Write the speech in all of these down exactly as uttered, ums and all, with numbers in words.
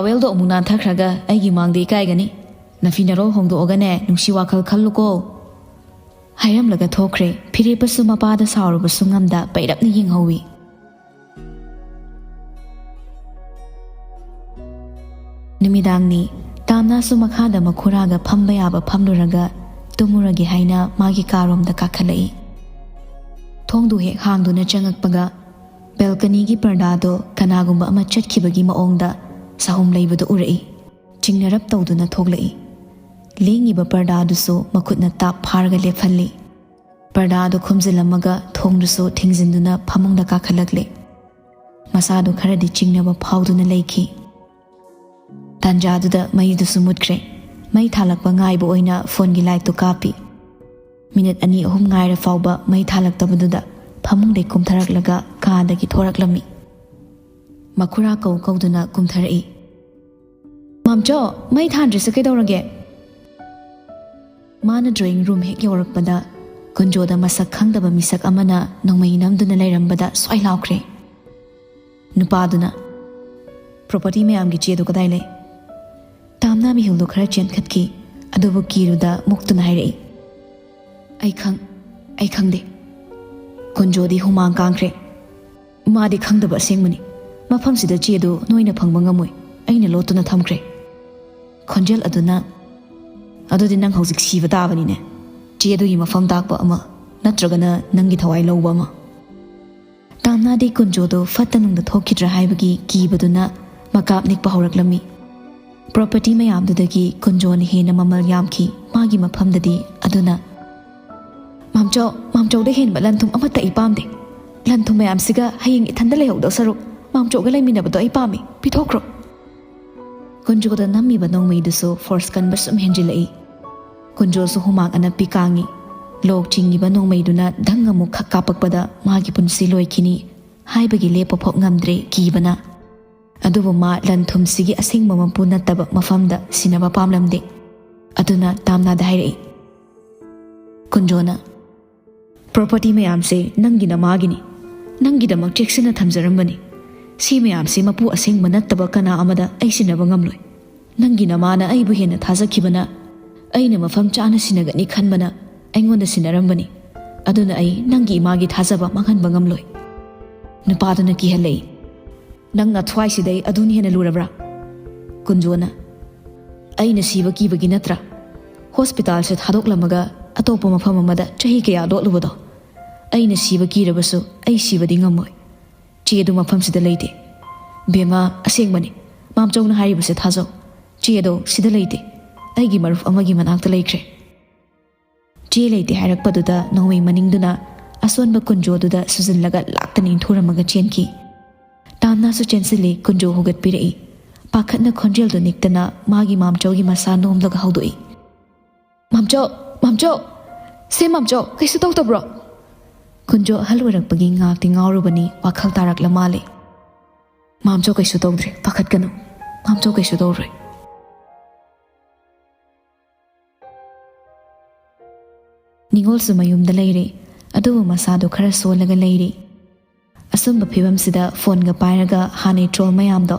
ꯇꯋꯦꯜꯗꯣ ꯑꯃꯨꯛ ꯅꯥꯟꯊꯈ꯭ꯔꯒ ꯑꯩꯒꯤ ꯃꯥꯡꯗ ꯏꯀꯥꯏꯒꯅꯤ꯫ ꯅꯐꯤ ꯅꯔꯣꯜ ꯍꯣꯡꯗꯣꯛꯑꯒꯅꯦ ꯅꯨꯡꯁꯤ ꯋꯥꯈꯜ ꯈꯜꯂꯨꯀꯣ꯫ ꯍꯥꯏꯔꯝꯂꯒ ꯊꯣꯛꯈ꯭ꯔꯦ꯫ ꯐꯤꯔꯦꯞꯄꯁꯨ ꯃꯄꯥꯗ ꯁꯥꯎꯔꯕꯁꯨ ꯉꯝꯗ ꯄꯩꯔꯞꯅ ꯌꯦꯡꯍꯧꯏ꯫ ꯅꯨꯃꯤꯗꯥꯡꯅꯤ꯫ ꯇꯥꯝꯅꯥꯁꯨ ꯃꯈꯥꯗ ꯃꯈꯨꯔꯥꯒ ꯐꯝꯕ ꯌꯥꯕ ꯐꯝꯂꯨꯔꯒ ꯇꯨꯝꯃꯨꯔꯒꯦ ꯍꯥꯏꯅ ꯃꯥꯒꯤ ꯀꯥꯔꯣꯝꯗ ꯀꯥꯈꯠꯂꯛꯏ꯫ ꯊꯣꯡꯗꯨ ꯍꯦꯛ ꯍꯥꯡꯗꯨꯅ ꯆꯪꯉꯛꯄꯒ ꯕꯦꯜꯀꯅꯤꯒꯤ ꯄꯔꯗꯥꯗꯣ ꯀꯅꯥꯒꯨꯝꯕ ꯑꯃ ꯆꯠꯈꯤꯕꯒꯤ ꯃꯑꯣꯡꯗ ꯆꯍꯨꯝ ꯂꯩꯕꯗꯨ ꯎꯔꯛꯏ꯫ ꯆꯤꯡꯅꯔꯞ ꯇꯧꯗꯨꯅ ꯊꯣꯛꯂꯛꯏ꯫ ꯂꯦꯡꯉꯤꯕ ꯄꯔꯗꯥꯗꯨꯁꯨ ꯃꯈꯨꯠꯅ ꯇꯥꯞ ꯐꯥꯔꯒ ꯂꯦꯞꯍꯜꯂꯤ꯫ ꯄꯔꯗꯥꯗꯨ ꯈꯨꯝꯖꯤꯜꯂꯝꯃꯒ ꯊꯣꯡꯗꯨꯁꯨ ꯊꯤꯡꯖꯤꯟꯗꯨꯅ ꯐꯃꯨꯡꯗ ꯀꯥꯈꯠꯂꯛꯂꯦ꯫ ꯃꯁꯥꯗꯨ ꯈꯔꯗꯤ ꯆꯤꯡꯅꯕ ꯐꯥꯎꯗꯨꯅ ꯂꯩꯈꯤ꯫ ꯇꯥꯟꯖꯥꯗꯨꯗ ꯃꯩꯗꯨꯁꯨ ꯃꯨꯠꯈ꯭ꯔꯦ꯫ ꯃꯩ ꯊꯥꯜꯂꯛꯄ ꯉꯥꯏꯕ ꯑꯣꯏꯅ ꯐꯣꯟꯒꯤ ꯂꯥꯏꯠꯇꯨ ꯀꯥꯞꯄꯤ꯫ ꯃꯤꯅꯤꯠ ꯑꯅꯤ ꯑꯍꯨꯝ ꯉꯥꯏꯔ ꯐꯥꯎꯕ ꯃꯩ ꯊꯥꯜꯂꯛꯇꯕꯗꯨꯗ ꯐꯃꯨꯡꯗꯩ ꯀꯨꯝꯊꯔꯛꯂꯒ ꯀꯥꯗꯒꯤ ꯊꯣꯔꯛꯂꯝꯃꯤ꯫ ꯃꯈꯨꯔꯥ ꯀꯧ ꯀꯧꯗꯨꯅ ꯀꯨꯝꯊꯔꯛꯏ꯫ "ꯃꯥꯝꯆꯧ, ꯃꯩ ꯊꯥꯟꯗ꯭ꯔꯤꯁꯦ ꯀꯩꯗꯧꯔꯒꯦ?" ꯃꯥꯅ ꯗ꯭ꯔꯣꯌꯤꯡ ꯔꯨꯝ ꯍꯦꯛ ꯌꯧꯔꯛꯄꯗ ꯀꯨꯟꯖꯣꯗ ꯃꯁꯛ ꯈꯪꯗꯕ ꯃꯤꯁꯛ ꯑꯃꯅ ꯅꯣꯡꯃꯩ ꯅꯝꯗꯨꯅ ꯂꯩꯔꯝꯕꯗ ꯁ꯭ꯋꯥꯏ ꯂꯥꯎꯈ꯭ꯔꯦ꯫ ꯅꯨꯄꯥꯗꯨꯅ, "ꯄ꯭ꯔꯣꯄꯔꯇꯤ ꯃꯌꯥꯝꯒꯤ ꯆꯦꯗꯨ ꯀꯗꯥꯏ ꯂꯩ?" ꯇꯥꯝꯅꯥ ꯃꯤꯍꯨꯜꯗꯨ ꯈꯔ ꯆꯦꯟꯈꯠꯈꯤ꯫ ꯑꯗꯨꯕꯨ ꯀꯤꯔꯨꯗ ꯃꯨꯛꯇꯨꯅ ꯍꯥꯏꯔꯛꯏ, "ꯑꯩ ꯈꯪ-, ꯑꯩ ꯈꯪꯗꯦ꯫" ꯀꯨꯟꯖꯣꯗꯤ ꯍꯨꯃꯥꯡ ꯀꯥꯡꯈ꯭ꯔꯦ꯫ "ꯃꯥꯗꯤ ꯈꯪꯗꯕ ꯑꯁꯦꯡꯕꯅꯤ꯫ ꯃꯐꯝꯁꯤꯗ ꯆꯦꯗꯨ ꯅꯣꯏꯅ ꯐꯪꯕ ꯉꯝꯃꯣꯏ꯫ ꯑꯩꯅ ꯂꯣꯠꯇꯨꯅ ꯊꯝꯈ꯭ꯔꯦ꯫" ꯈꯣꯟꯖꯦꯜ ꯑꯗꯨꯅ, "ꯑꯗꯨꯗꯤ ꯅꯪ ꯍꯧꯖꯤꯛ ꯁꯤꯕ ꯇꯥꯕꯅꯤꯅꯦ꯫ ꯆꯦꯗꯨꯒꯤ ꯃꯐꯝ ꯇꯥꯛꯄ ꯑꯃ, ꯅꯠꯇ꯭ꯔꯒꯅ ꯅꯪꯒꯤ ꯊꯋꯥꯏ ꯂꯧꯕ ꯑꯃ꯫" ꯇꯥꯝꯅꯥꯗꯤ ꯀꯨꯟꯖꯣꯗꯨ ꯐꯠꯇ ꯅꯨꯡꯗ ꯊꯣꯛꯈꯤꯗ꯭ꯔꯥ ꯍꯥꯏꯕꯒꯤ ꯀꯤꯕꯗꯨꯅ ꯃꯀꯥꯞ ꯅꯤꯛꯄ ꯍꯧꯔꯛꯂꯝꯃꯤ꯫ ꯄ꯭ꯔꯣꯄꯔꯇꯤ ꯃꯌꯥꯝꯗꯨꯗꯒꯤ ꯀꯨꯟꯖꯣꯅ ꯍꯦꯟꯅ ꯃꯃꯜ ꯌꯥꯝꯈꯤ꯫ ꯃꯥꯒꯤ ꯃꯐꯝꯗꯗꯤ ꯑꯗꯨꯅ, "ꯃꯥꯝꯆꯧ, ꯃꯥꯝꯆꯧꯗ ꯍꯦꯟꯕ ꯂꯟ ꯊꯨꯝ ꯑꯃꯠꯇ ꯑꯩ ꯄꯥꯝꯗꯦ꯫ ꯂꯟ ꯊꯨꯝ ꯃꯌꯥꯝꯁꯤꯒ ꯍꯌꯦꯡ ꯏꯊꯟꯗ ꯂꯩꯍꯧꯗꯧ ꯁꯔꯨꯛ ꯃꯥꯝꯆꯧꯒ ꯂꯩꯃꯤꯟꯅꯕꯗꯣ ꯑꯩ ꯄꯥꯝꯃꯤ꯫ ꯄꯤꯊꯣꯛꯈ꯭ꯔꯣ꯫" ꯀꯨꯟꯖꯣꯗ ꯅꯝꯃꯤꯕ ꯅꯣꯡꯃꯩꯗꯨꯁꯨ ꯐꯣꯔꯁ ꯀꯟꯕ ꯁꯨꯝ ꯍꯦꯟꯖꯤꯜꯂꯛꯏ꯫ ꯀꯨꯟꯖꯣꯁꯨ ꯍꯨꯃꯥꯡ ꯑꯅꯞꯄꯤ ꯀꯥꯡꯉꯤ꯫ ꯂꯣꯛ ꯆꯤꯡꯉꯤꯕ ꯅꯣꯡꯃꯩꯗꯨꯅ ꯙꯪ ꯑꯃꯨꯛ ꯈꯛ ꯀꯥꯞꯄꯛꯄꯗ ꯃꯥꯒꯤ ꯄꯨꯟꯁꯤ ꯂꯣꯏꯈꯤꯅꯤ ꯍꯥꯏꯕꯒꯤ ꯂꯦꯞꯄ ꯐꯥꯎ ꯉꯝꯗ꯭ꯔꯦ ꯀꯤꯕꯅ꯫ ꯑꯗꯨꯕꯨ ꯃꯥ ꯂꯟ ꯊꯨꯝꯁꯤꯒꯤ ꯑꯁꯦꯡꯕ ꯃꯄꯨ ꯅꯠꯇꯕ ꯃꯐꯝꯗ ꯁꯤꯟꯅꯕ ꯄꯥꯝꯂꯝꯗꯦ꯫ ꯑꯗꯨꯅ ꯇꯥꯝꯅꯥꯗ ꯍꯥꯏꯔꯛꯏ, ꯀꯨꯟꯖꯣꯅ, "ꯄ꯭ꯔꯣꯄꯔꯇꯤ ꯃꯌꯥꯝꯁꯦ ꯅꯪꯒꯤ ꯅꯃꯥꯒꯤꯅꯤ꯫ ꯅꯪꯒꯤꯗꯃꯛ ꯆꯦꯛꯁꯤꯟꯅ ꯊꯝꯖꯔꯝꯕꯅꯤ꯫ ꯁꯤ ꯃꯌꯥꯝꯁꯤ ꯃꯄꯨ ꯑꯁꯦꯡꯕ ꯅꯠꯇꯕ ꯀꯅꯥ ꯑꯃꯗ ꯑꯩ ꯁꯤꯟꯅꯕ ꯉꯝꯂꯣꯏ꯫ ꯅꯪꯒꯤ ꯅꯃꯥꯅ ꯑꯩꯕꯨ ꯍꯦꯟꯅ ꯊꯥꯖꯈꯤꯕꯅ, ꯑꯩꯅ ꯃꯐꯝ ꯆꯥꯅ ꯁꯤꯟꯅꯒꯅꯤ ꯈꯟꯕꯅ ꯑꯩꯉꯣꯟꯗ ꯁꯤꯟꯅꯔꯝꯕꯅꯤ꯫ ꯑꯗꯨꯅ ꯑꯩ ꯅꯪꯒꯤ ꯏꯃꯥꯒꯤ ꯊꯥꯖꯕ ꯃꯥꯡꯍꯟꯕ ꯉꯝꯂꯣꯏ꯫ ꯅꯨꯄꯥꯗꯨꯅ ꯀꯤꯍꯜꯂꯛꯏ꯫ "ꯅꯪ ꯅꯊ꯭ꯋꯥꯏꯁꯤꯗꯩ ꯑꯗꯨꯅ ꯍꯦꯟꯅ ꯂꯨꯔꯕ꯭ꯔꯥ?" ꯀꯨꯟꯖꯣꯅ, "ꯑꯩꯅ ꯁꯤꯕ ꯀꯤꯕꯒꯤ ꯅꯠꯇ꯭ꯔꯥ ꯍꯣꯁꯄꯤꯇꯥꯜꯁꯦ ꯊꯥꯗꯣꯛꯂꯝꯃꯒ ꯑꯇꯣꯞꯄ ꯃꯐꯝ ꯑꯃꯗ ꯆꯍꯤ ꯀꯌꯥ ꯂꯣꯠꯂꯨꯕꯗꯣ? ꯑꯩꯅ ꯁꯤꯕ ꯀꯤꯔꯕꯁꯨ ꯑꯩ ꯁꯤꯕꯗꯤ ꯉꯝꯃꯣꯏ꯫ ꯆꯦꯗꯨ ꯃꯐꯝꯁꯤꯗ ꯂꯩꯇꯦ꯫ ꯕꯦꯝꯃ, ꯑꯁꯦꯡꯕꯅꯤ꯫ ꯃꯥꯝꯆꯧꯅ ꯍꯥꯏꯔꯤꯕꯁꯦ ꯊꯥꯖꯧ꯫ ꯆꯦꯗꯣ ꯁꯤꯗ ꯂꯩꯇꯦ꯫ ꯑꯩꯒꯤ ꯃꯔꯨꯞ ꯑꯃꯒꯤ ꯃꯅꯥꯛꯇ ꯂꯩꯈ꯭ꯔꯦ꯫" ꯆꯦ ꯂꯩꯇꯦ ꯍꯥꯏꯔꯛꯄꯗꯨꯗ ꯅꯣꯡꯃꯩ ꯃꯅꯤꯡꯗꯨꯅ ꯑꯁꯣꯟꯕ ꯀꯨꯟꯖꯣꯗꯨꯗ ꯁꯨꯖꯤꯜꯂꯒ ꯂꯥꯛꯇꯅ ꯏꯟꯊꯨꯔꯝꯃꯒ ꯆꯦꯟꯈꯤ꯫ ꯇꯥꯟꯅꯁꯨ ꯆꯦꯟꯁꯤꯜꯂꯤ꯫ ꯀꯨꯟꯖꯣ ꯍꯧꯒꯠꯄꯤꯔꯛꯏ꯫ ꯄꯥꯈꯠꯅ ꯈꯣꯟꯖꯦꯜꯗꯨ ꯅꯤꯛꯇꯅ ꯃꯥꯒꯤ ꯃꯥꯝꯆꯧꯒꯤ ꯃꯁꯥ ꯅꯣꯝꯂꯒ ꯍꯧꯗꯣꯛꯏ꯫ "ꯃꯥꯝꯆꯧ, ꯃꯥꯝꯆꯧ, ꯁꯦ ꯃꯥꯝꯆꯧ, ꯀꯩꯁꯨ ꯇꯧꯗꯕ꯭ꯔꯣ?" ꯀꯨꯟꯖꯣ ꯑꯍꯜ ꯑꯣꯏꯔꯛꯄꯒꯤ ꯉꯥꯛꯇꯤ ꯉꯥꯎꯔꯨꯕꯅꯤ, ꯋꯥꯈꯜ ꯇꯥꯔꯛꯂ ꯃꯥꯜꯂꯦ꯫ "ꯃꯥꯝꯆꯧ ꯀꯩꯁꯨ ꯇꯧꯗ꯭ꯔꯦ, ꯄꯥꯈꯠꯀꯅꯨ꯫ ꯃꯥꯝꯆꯧ ꯀꯩꯁꯨ ꯇꯧꯔꯣꯏ꯫" ꯅꯤꯉꯣꯜꯁꯨ ꯃꯌꯨꯝꯗ ꯂꯩꯔꯦ, ꯑꯗꯨꯕꯨ ꯃꯁꯥꯗꯣ ꯈꯔ ꯁꯣꯜꯂꯒ ꯂꯩꯔꯤ꯫ ꯑꯁꯨꯝꯕ ꯐꯤꯕꯝꯁꯤꯗ ꯐꯣꯟꯒ ꯄꯥꯏꯔꯒ ꯍꯥꯟꯅꯩ ꯇ꯭ꯔꯣꯜ ꯃꯌꯥꯝꯗꯣ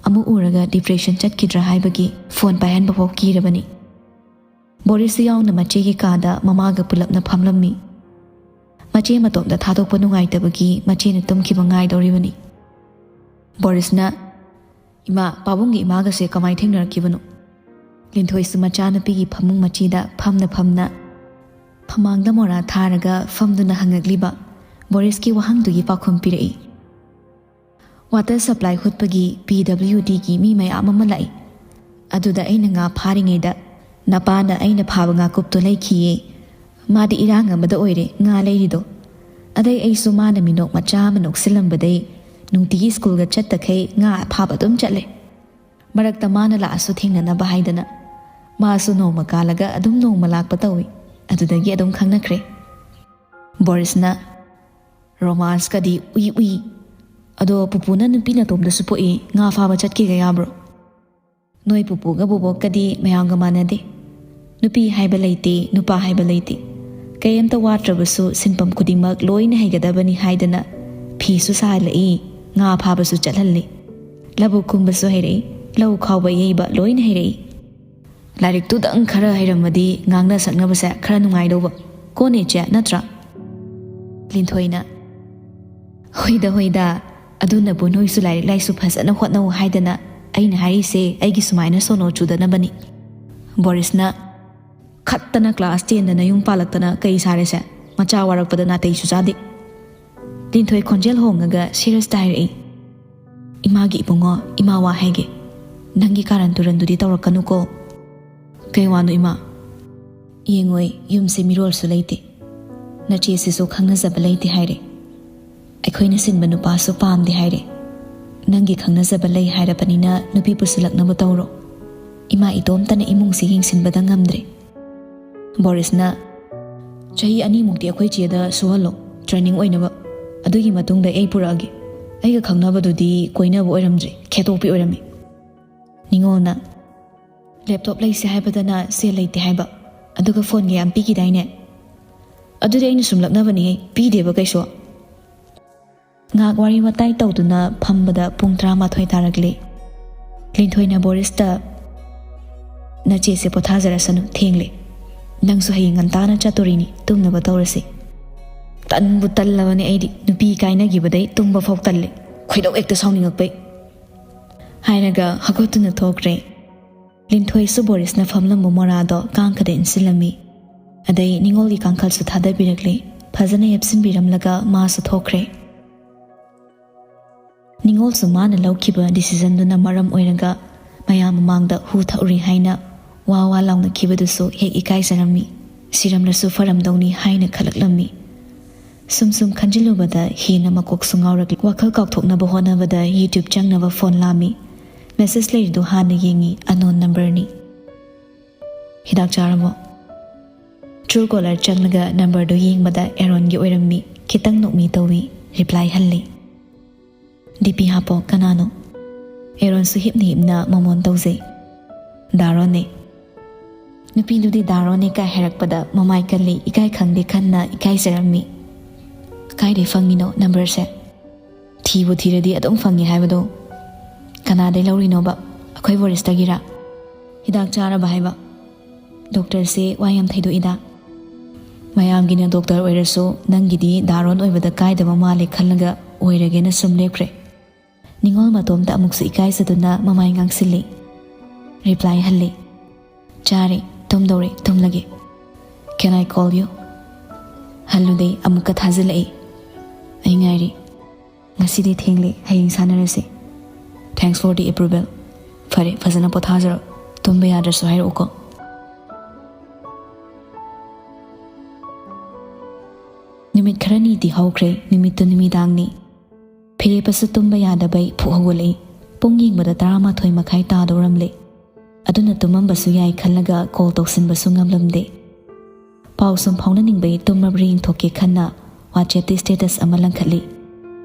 ꯑꯃꯨꯛ ꯎꯔꯒ ꯗꯤꯄ꯭ꯔꯦꯁꯟ ꯆꯠꯈꯤꯗ꯭ꯔꯥ ꯍꯥꯏꯕꯒꯤ ꯐꯣꯟ ꯄꯥꯏꯍꯟꯕ ꯐꯥꯎ ꯀꯤꯔꯕꯅꯤ꯫ ꯕꯣꯔꯤꯁꯁꯨ ꯌꯥꯎꯅ ꯃꯆꯦꯒꯤ ꯀꯥꯗ ꯃꯃꯥꯒ ꯄꯨꯂꯞꯅ ꯐꯝꯂꯝꯃꯤ꯫ ꯃꯆꯦ ꯃꯇꯣꯝꯇ ꯊꯥꯗꯣꯛꯄ ꯅꯨꯡꯉꯥꯏꯇꯕꯒꯤ ꯃꯆꯦꯅ ꯇꯨꯝꯈꯤꯕ ꯉꯥꯏꯗꯧꯔꯤꯕꯅꯤ꯫ ꯕꯣꯔꯤꯁꯅ, "ꯏꯃꯥ, ꯄꯥꯕꯨꯡꯒꯤ ꯏꯃꯥꯒꯁꯦ ꯀꯃꯥꯏ ꯊꯦꯡꯅꯔꯛꯈꯤꯕꯅꯣ?" ꯂꯤꯟꯊꯣꯏꯁꯨ ꯃꯆꯥꯅꯨꯄꯤꯒꯤ ꯐꯃꯨꯡ ꯃꯆꯤꯗ ꯐꯝꯅ ꯐꯝꯅ ꯐꯃꯥꯡꯗ ꯃꯣꯔꯥ ꯊꯥꯔꯒ ꯐꯝꯗꯨꯅ ꯍꯪꯉꯛꯂꯤꯕ ꯕꯣꯔꯤꯁꯀꯤ ꯋꯥꯍꯪꯗꯨꯒꯤ ꯄꯥꯎꯈꯨꯝ ꯄꯤꯔꯛꯏ꯫ "ꯋꯥꯇꯔ ꯁꯄ꯭ꯂꯥꯏ ꯍꯨꯠꯄꯒꯤ ꯄꯤ ꯗꯕ꯭ꯂꯤꯎ ꯗꯤꯒꯤ ꯃꯤ ꯃꯌꯥꯝ ꯑꯃ ꯂꯥꯛꯏ꯫ ꯑꯗꯨꯗ ꯑꯩꯅ ꯉꯥ ꯐꯥꯔꯤꯉꯩꯗ ꯅꯄꯥꯅ ꯑꯩꯅ ꯐꯥꯕ ꯉꯥꯀꯨꯞꯇꯣ ꯂꯩꯈꯤꯌꯦ꯫ ꯃꯥꯗꯤ ꯏꯔꯥꯡ ꯑꯃꯗ ꯑꯣꯏꯔꯦ ꯉꯥ ꯂꯩꯔꯤꯗꯣ꯫ ꯑꯗꯩ ꯑꯩꯁꯨ ꯃꯥꯅ ꯃꯤꯅꯣꯛ ꯃꯆꯥ ꯑꯃ ꯅꯣꯛꯁꯤꯜꯂꯝꯕꯗꯩ ꯅꯨꯡꯇꯤꯒꯤ ꯁ꯭ꯀꯨꯜꯒ ꯆꯠꯇꯈꯩ ꯉꯥ ꯐꯥꯕ ꯑꯗꯨꯝ ꯆꯠꯂꯦ꯫ ꯃꯔꯛꯇ ꯃꯥꯅ ꯂꯥꯛꯑꯁꯨ ꯊꯦꯡꯅꯅꯕ ꯍꯥꯏꯗꯅ ꯃꯥꯁꯨ ꯅꯣꯡꯃ ꯀꯥꯜꯂꯒ ꯑꯗꯨꯝ ꯅꯣꯡꯃ ꯂꯥꯛꯄ ꯇꯧꯏ꯫ ꯑꯗꯨꯗꯒꯤ ꯑꯗꯨꯝ ꯈꯪꯅꯈ꯭ꯔꯦ꯫" ꯕꯣꯔꯤꯁꯅ, "ꯔꯣꯃꯥꯟꯁꯀꯗꯤ ꯎꯏ ꯎꯏ꯫ ꯑꯗꯣ ꯄꯨꯄꯨꯅ ꯅꯨꯄꯤ ꯅꯇꯣꯝꯗꯁꯨ ꯄꯣꯛꯏ, ꯉꯥ ꯐꯥꯕ ꯆꯠꯀꯦꯒ ꯌꯥꯕ꯭ꯔꯣ? ꯅꯣꯏ ꯄꯨꯄꯨꯒ ꯕꯣꯕꯣꯛꯀꯗꯤ ꯃꯌꯥꯝꯒ ꯃꯥꯟꯅꯗꯦ꯫ ꯅꯨꯄꯤ ꯍꯥꯏꯕ ꯂꯩꯇꯦ, ꯅꯨꯄꯥ ꯍꯥꯏꯕ ꯂꯩꯇꯦ꯫ ꯀꯩꯝꯇ ꯋꯥꯠꯇ꯭ꯔꯕꯁꯨ ꯁꯤꯟꯐꯝ ꯈꯨꯗꯤꯡꯃꯛ ꯂꯣꯏꯅ ꯍꯩꯒꯗꯕꯅꯤ ꯍꯥꯏꯗꯅ ꯐꯤꯁꯨ ꯁꯥꯍꯜꯂꯛꯏ, ꯉꯥ ꯐꯥꯕꯁꯨ ꯆꯠꯍꯜꯂꯤ꯫ ꯂꯧꯕꯨꯛ ꯀꯨꯝꯕꯁꯨ ꯍꯩꯔꯛꯏ꯫ ꯂꯧ ꯈꯥꯎꯕ ꯌꯩꯕ ꯂꯣꯏꯅ ꯍꯩꯔꯛꯏ꯫ ꯂꯥꯏꯔꯤꯛꯇꯨꯗꯪ ꯈꯔ ꯍꯩꯔꯝꯃꯗꯤ ꯉꯥꯡꯅ ꯁꯛꯅꯕꯁꯦ ꯈꯔ ꯅꯨꯡꯉꯥꯏꯗꯧꯕ꯫ ꯀꯣꯟꯅꯦ ꯏꯆꯦ, ꯅꯠꯇ꯭ꯔꯥ? ꯂꯤꯟꯊꯣꯏꯅ, "ꯍꯣꯏꯗ, ꯍꯣꯏꯗ, ꯑꯗꯨꯅꯕꯨ ꯅꯣꯏꯁꯨ ꯂꯥꯏꯔꯤꯛ ꯂꯥꯏꯁꯨ ꯐꯖꯅ ꯍꯣꯠꯅꯧ ꯍꯥꯏꯗꯅ ꯑꯩꯅ ꯍꯥꯏꯔꯤꯁꯦ, ꯑꯩꯒꯤ ꯁꯨꯃꯥꯏꯅ ꯁꯣꯅꯣ ꯆꯨꯗꯅꯕꯅꯤ꯫" ꯕꯣꯔꯤꯁꯅ, "ꯈꯠꯇꯅ ꯀ꯭ꯂꯥꯁ ꯇꯦꯟꯗ ꯅꯌꯨꯝ ꯄꯥꯜꯂꯛꯇꯅ ꯀꯩ ꯁꯥꯔꯦꯁꯦ? ꯃꯆꯥ ꯋꯥꯔꯛꯄꯗ ꯅꯥꯇꯩꯁꯨ ꯆꯥꯗꯦ꯫" ꯂꯤꯟꯊꯣꯏ ꯈꯣꯟꯖꯦꯜ ꯍꯣꯡꯉꯒ ꯁꯤꯔꯁꯇ ꯍꯥꯏꯔꯛꯏ, "ꯏꯃꯥꯒꯤ ꯏꯕꯨꯡꯉꯣ, ꯏꯃꯥ ꯋꯥ ꯍꯥꯏꯒꯦ꯫ ꯅꯪꯒꯤ ꯀꯥꯔꯟ ꯇꯨꯔꯟꯗꯨꯗꯤ ꯇꯧꯔꯛꯀꯅꯨꯀꯣ꯫" "ꯀꯩ ꯋꯥꯅꯣ ꯏꯃꯥ?" "ꯌꯦꯡꯉꯣꯏ, ꯌꯨꯝꯁꯦ ꯃꯤꯔꯣꯜꯁꯨ ꯂꯩꯇꯦ꯫ ꯅꯆꯦꯁꯤꯁꯨ ꯈꯪꯅꯖꯕ ꯂꯩꯇꯦ ꯍꯥꯏꯔꯦ꯫ ꯑꯩꯈꯣꯏꯅ ꯁꯤꯟꯕ ꯅꯨꯄꯥꯁꯨ ꯄꯥꯝꯗꯦ ꯍꯥꯏꯔꯦ꯫ ꯅꯪꯒꯤ ꯈꯪꯅꯖꯕ ꯂꯩ ꯍꯥꯏꯔꯕꯅꯤꯅ ꯅꯨꯄꯤ ꯄꯨꯁꯤꯜꯂꯛꯅꯕ ꯇꯧꯔꯣ꯫ ꯏꯃꯥ ꯏꯇꯣꯝꯇꯅ ꯏꯃꯨꯡꯁꯤ ꯌꯦꯡꯁꯤꯟꯕꯗ ꯉꯝꯗ꯭ꯔꯦ꯫" ꯕꯣꯔꯤꯁꯅ, "ꯆꯍꯤ ꯑꯅꯤꯃꯨꯛꯇꯤ ꯑꯩꯈꯣꯏ ꯆꯦꯗ ꯁꯨꯍꯜꯂꯣ, ꯇ꯭ꯔꯦꯅꯤꯡ ꯑꯣꯏꯅꯕ꯫ ꯑꯗꯨꯒꯤ ꯃꯇꯨꯡꯗ ꯑꯩ ꯄꯨꯔꯛꯑꯒꯦ꯫ ꯑꯩꯒ ꯈꯪꯅꯕꯗꯨꯗꯤ ꯀꯣꯏꯅꯕ ꯑꯣꯏꯔꯝꯗ꯭ꯔꯦ, ꯈꯦꯇꯣꯛꯄꯤ ꯑꯣꯏꯔꯝꯃꯤ꯫" ꯅꯤꯉꯣꯜꯅ, "ꯂꯦꯞꯇꯣꯞ ꯂꯩꯁꯦ ꯍꯥꯏꯕꯗꯅ ꯁꯦꯜ ꯂꯩꯇꯦ ꯍꯥꯏꯕ, ꯑꯗꯨꯒ ꯐꯣꯟꯒ ꯌꯥꯝ ꯄꯤꯈꯤꯗꯥꯏꯅꯦ? ꯑꯗꯨꯗꯤ ꯑꯩꯅ ꯁꯨꯝ ꯂꯛꯅꯕꯅꯤꯍꯦ, ꯄꯤꯗꯦꯕ ꯀꯩꯁꯨ꯫" ꯉꯥꯏꯍꯥꯛ ꯋꯥꯔꯤ ꯋꯥꯇꯥꯏ ꯇꯧꯗꯨꯅ ꯐꯝꯕꯗ ꯄꯨꯡ ꯇꯔꯥꯃꯥꯊꯣꯏ ꯇꯥꯔꯛꯂꯦ꯫ ꯂꯤꯟꯊꯣꯏꯅ ꯕꯣꯔꯤꯁꯇ, "ꯅꯆꯦꯁꯦ ꯄꯣꯊꯥꯖꯔꯁꯅꯨ, ꯊꯦꯡꯂꯦ꯫ ꯅꯪꯁꯨ ꯍꯌꯦꯡ ꯉꯟꯇꯥꯅ ꯆꯠꯇꯣꯔꯤꯅꯤ, ꯇꯨꯝꯅꯕ ꯇꯧꯔꯁꯤ꯫" "ꯇꯟꯕꯨ ꯇꯜꯂꯕꯅꯦ ꯑꯩꯗꯤ, ꯅꯨꯄꯤ ꯀꯥꯏꯅꯈꯤꯕꯗꯩ ꯇꯨꯝꯕ ꯐꯥꯎ ꯇꯜꯂꯦ, ꯈꯣꯏꯗꯧ ꯍꯦꯛꯇ ꯁꯥꯎꯅꯤꯡꯉꯛꯄꯩ꯫" ꯍꯥꯏꯔꯒ ꯍꯧꯒꯠꯇꯨꯅ ꯊꯣꯛꯈ꯭ꯔꯦ꯫ ꯂꯤꯟꯊꯣꯏꯁꯨ ꯕꯣꯔꯤꯁꯅ ꯐꯝꯂꯝꯕ ꯃꯣꯔꯥꯗꯣ ꯀꯥꯡꯈꯗ ꯏꯟꯁꯤꯜꯂꯝꯃꯤ꯫ ꯑꯗꯩ ꯅꯤꯉꯣꯜꯒꯤ ꯀꯥꯡꯈꯜꯁꯨ ꯊꯥꯗꯕꯤꯔꯛꯂꯦ꯫ ꯐꯖꯅ ꯌꯦꯞꯁꯤꯟꯕꯤꯔꯝꯂꯒ ꯃꯥꯁꯨ ꯊꯣꯛꯈ꯭ꯔꯦ꯫ ꯅꯤꯉꯣꯜꯁꯨ ꯃꯥꯅ ꯂꯧꯈꯤꯕ ꯗꯤꯁꯤꯖꯟꯗꯨꯅ ꯃꯔꯝ ꯑꯣꯏꯔꯒ ꯃꯌꯥꯝ ꯃꯃꯥꯡꯗ ꯍꯨ ꯊꯛꯎꯔꯤ ꯍꯥꯏꯅ ꯋꯥ ꯋꯥ ꯂꯥꯎꯅꯈꯤꯕꯗꯨꯁꯨ ꯍꯦꯛ ꯏꯀꯥꯏꯖꯔꯝꯃꯤ꯫ ꯁꯤꯔꯝꯂꯁꯨ ꯐꯔꯝꯗꯧꯅꯤ ꯍꯥꯏꯅ ꯈꯜꯂꯛꯂꯝꯃꯤ꯫ ꯁꯨꯝ ꯁꯨꯝ ꯈꯟꯖꯤꯜꯂꯨꯕꯗ ꯍꯦꯟꯅ ꯃꯀꯣꯛꯁꯨ ꯉꯥꯎꯔꯛꯂꯤ꯫ ꯋꯥꯈꯜ ꯀꯥꯎꯊꯣꯛꯅꯕ ꯍꯣꯠꯅꯕꯗ YouTube ꯆꯪꯅꯕ ꯐꯣꯟ ꯂꯥꯝꯃꯤ꯫ ꯃꯦꯁꯦꯖ ꯂꯩꯔꯤꯗꯨ ꯍꯥꯟꯅ ꯌꯦꯡꯉꯤ, unknown numberꯅꯤ꯫ "ꯍꯤꯗꯥꯛ ꯆꯥꯔꯕꯣ?" Truecaller ꯆꯪꯂꯒ ꯅꯝꯕꯔꯗꯨ ꯌꯦꯡꯕꯗ ꯑꯦꯔꯣꯟꯒꯤ ꯑꯣꯏꯔꯝꯃꯤ꯫ ꯈꯤꯇꯪ ꯅꯣꯛꯃꯤ ꯇꯧꯏ꯫ ꯔꯤꯄ꯭ꯂꯥꯏ ꯍꯜꯂꯤ꯫ "DP ꯍꯥꯞꯄꯣ, ꯀꯅꯥꯅꯣ?" ꯑꯦꯔꯣꯟꯁꯨ ꯍꯤꯞꯅ ꯍꯤꯞꯅ ꯃꯣꯃꯣꯟ ꯇꯧꯖꯩ꯫ "ꯗꯥꯔꯣꯟꯅꯦ꯫" ꯅꯨꯄꯤꯗꯨꯗꯤ "ꯗꯥꯔꯣꯟꯅꯦ" ꯀꯥꯏ ꯍꯥꯏꯔꯛꯄꯗ ꯃꯃꯥꯏ ꯀꯜꯂꯤ꯫ ꯏꯀꯥꯏ ꯈꯪꯗꯦ ꯈꯟꯅ ꯏꯀꯥꯏꯖꯔꯝꯃꯤ꯫ "ꯀꯥꯏꯗꯩ ꯐꯪꯉꯤꯅꯣ ꯅꯝꯕꯔꯁꯦ?" ꯊꯤꯕꯨ ꯊꯤꯔꯗꯤ ꯑꯗꯨꯝ ꯐꯪꯉꯦ ꯍꯥꯏꯕꯗꯣ ꯀꯅꯥꯗꯩ ꯂꯧꯔꯤꯅꯣꯕ? ꯑꯩꯈꯣꯏ ꯐꯣꯔꯦꯁꯇꯒꯤꯔ? ꯍꯤꯗꯥꯛ ꯆꯥꯔꯕ ꯍꯥꯏꯕ? ꯗꯣꯛꯇꯔꯁꯦ ꯋꯥ ꯌꯥꯝ ꯊꯩꯗꯣꯛꯏꯗ꯫ ꯃꯌꯥꯝꯒꯤꯅ ꯗꯣꯛꯇꯔ ꯑꯣꯏꯔꯁꯨ ꯅꯪꯒꯤꯗꯤ ꯗꯥꯔꯣꯟ ꯑꯣꯏꯕꯗ ꯀꯥꯏꯗꯕ ꯃꯥꯜꯂꯦ ꯈꯜꯂꯒ ꯑꯣꯏꯔꯒꯦꯅ ꯁꯨꯝ ꯂꯦꯞꯈ꯭ꯔꯦ꯫ ꯅꯤꯡꯉꯣꯜ ꯃꯇꯣꯝꯇ ꯑꯃꯨꯛꯁꯨ ꯏꯀꯥꯏꯖꯗꯨꯅ ꯃꯃꯥꯏ ꯉꯥꯡꯁꯤꯜꯂꯤ꯫ ꯔꯤꯄ꯭ꯂꯥꯏ ꯍꯜꯂꯤ꯫ ꯆꯥꯔꯦ, ꯇꯨꯝꯗꯧꯔꯦ, ꯇꯨꯝꯂꯒꯦ꯫ Can I call you? ꯍꯜꯂꯨꯗꯦ, ꯑꯃꯨꯛꯀ ꯊꯥꯖꯤꯜꯂꯛꯏ꯫ ꯑꯩ ꯉꯥꯏꯔꯤ꯫ ꯉꯁꯤꯗꯤ ꯊꯦꯡꯂꯦ, ꯍꯌꯦꯡ ꯁꯥꯟꯅꯔꯁꯤ꯫ Thanks for the approval. ꯐꯔꯦ, ꯐꯖꯅ ꯄꯣꯊꯥꯖꯔꯣ꯫ ꯇꯨꯝꯕ ꯌꯥꯗ꯭ꯔꯁꯨ ꯍꯥꯏꯔꯛꯎꯀꯣ꯫ ꯅꯨꯃꯤꯠ ꯈꯔꯅꯤꯗꯤ ꯍꯧꯈ꯭ꯔꯦ, ꯅꯨꯃꯤꯠꯇꯨ ꯅꯨꯃꯤꯗꯥꯡꯅꯤ꯫ ꯐꯤꯔꯦꯞꯄꯁꯨ ꯇꯨꯝꯕ ꯌꯥꯗꯕꯩ ꯐꯨꯛ ꯍꯧꯒꯠꯂꯛꯏ꯫ ꯄꯨꯡ ꯌꯦꯡꯕꯗ ꯇꯔꯥꯃꯥꯊꯣꯏ ꯃꯈꯥꯏ ꯇꯥꯗꯧꯔꯝꯂꯦ꯫ ꯑꯗꯨꯅ ꯇꯨꯝꯃꯝꯕꯁꯨ ꯌꯥꯏ ꯈꯜꯂꯒ ꯀꯣꯜ ꯇꯧꯁꯤꯟꯕꯁꯨ ꯉꯝꯂꯝꯗꯦ꯫ ꯄꯥꯎ ꯁꯨꯝ ꯐꯥꯎꯅꯅꯤꯡꯕꯩ ꯇꯨꯝꯃꯕ꯭ꯔꯥ ꯌꯦꯡꯊꯣꯛꯀꯦ ꯈꯟꯅ WhatsAppꯇ status ꯑꯃ ꯂꯪꯈꯠꯂꯤ꯫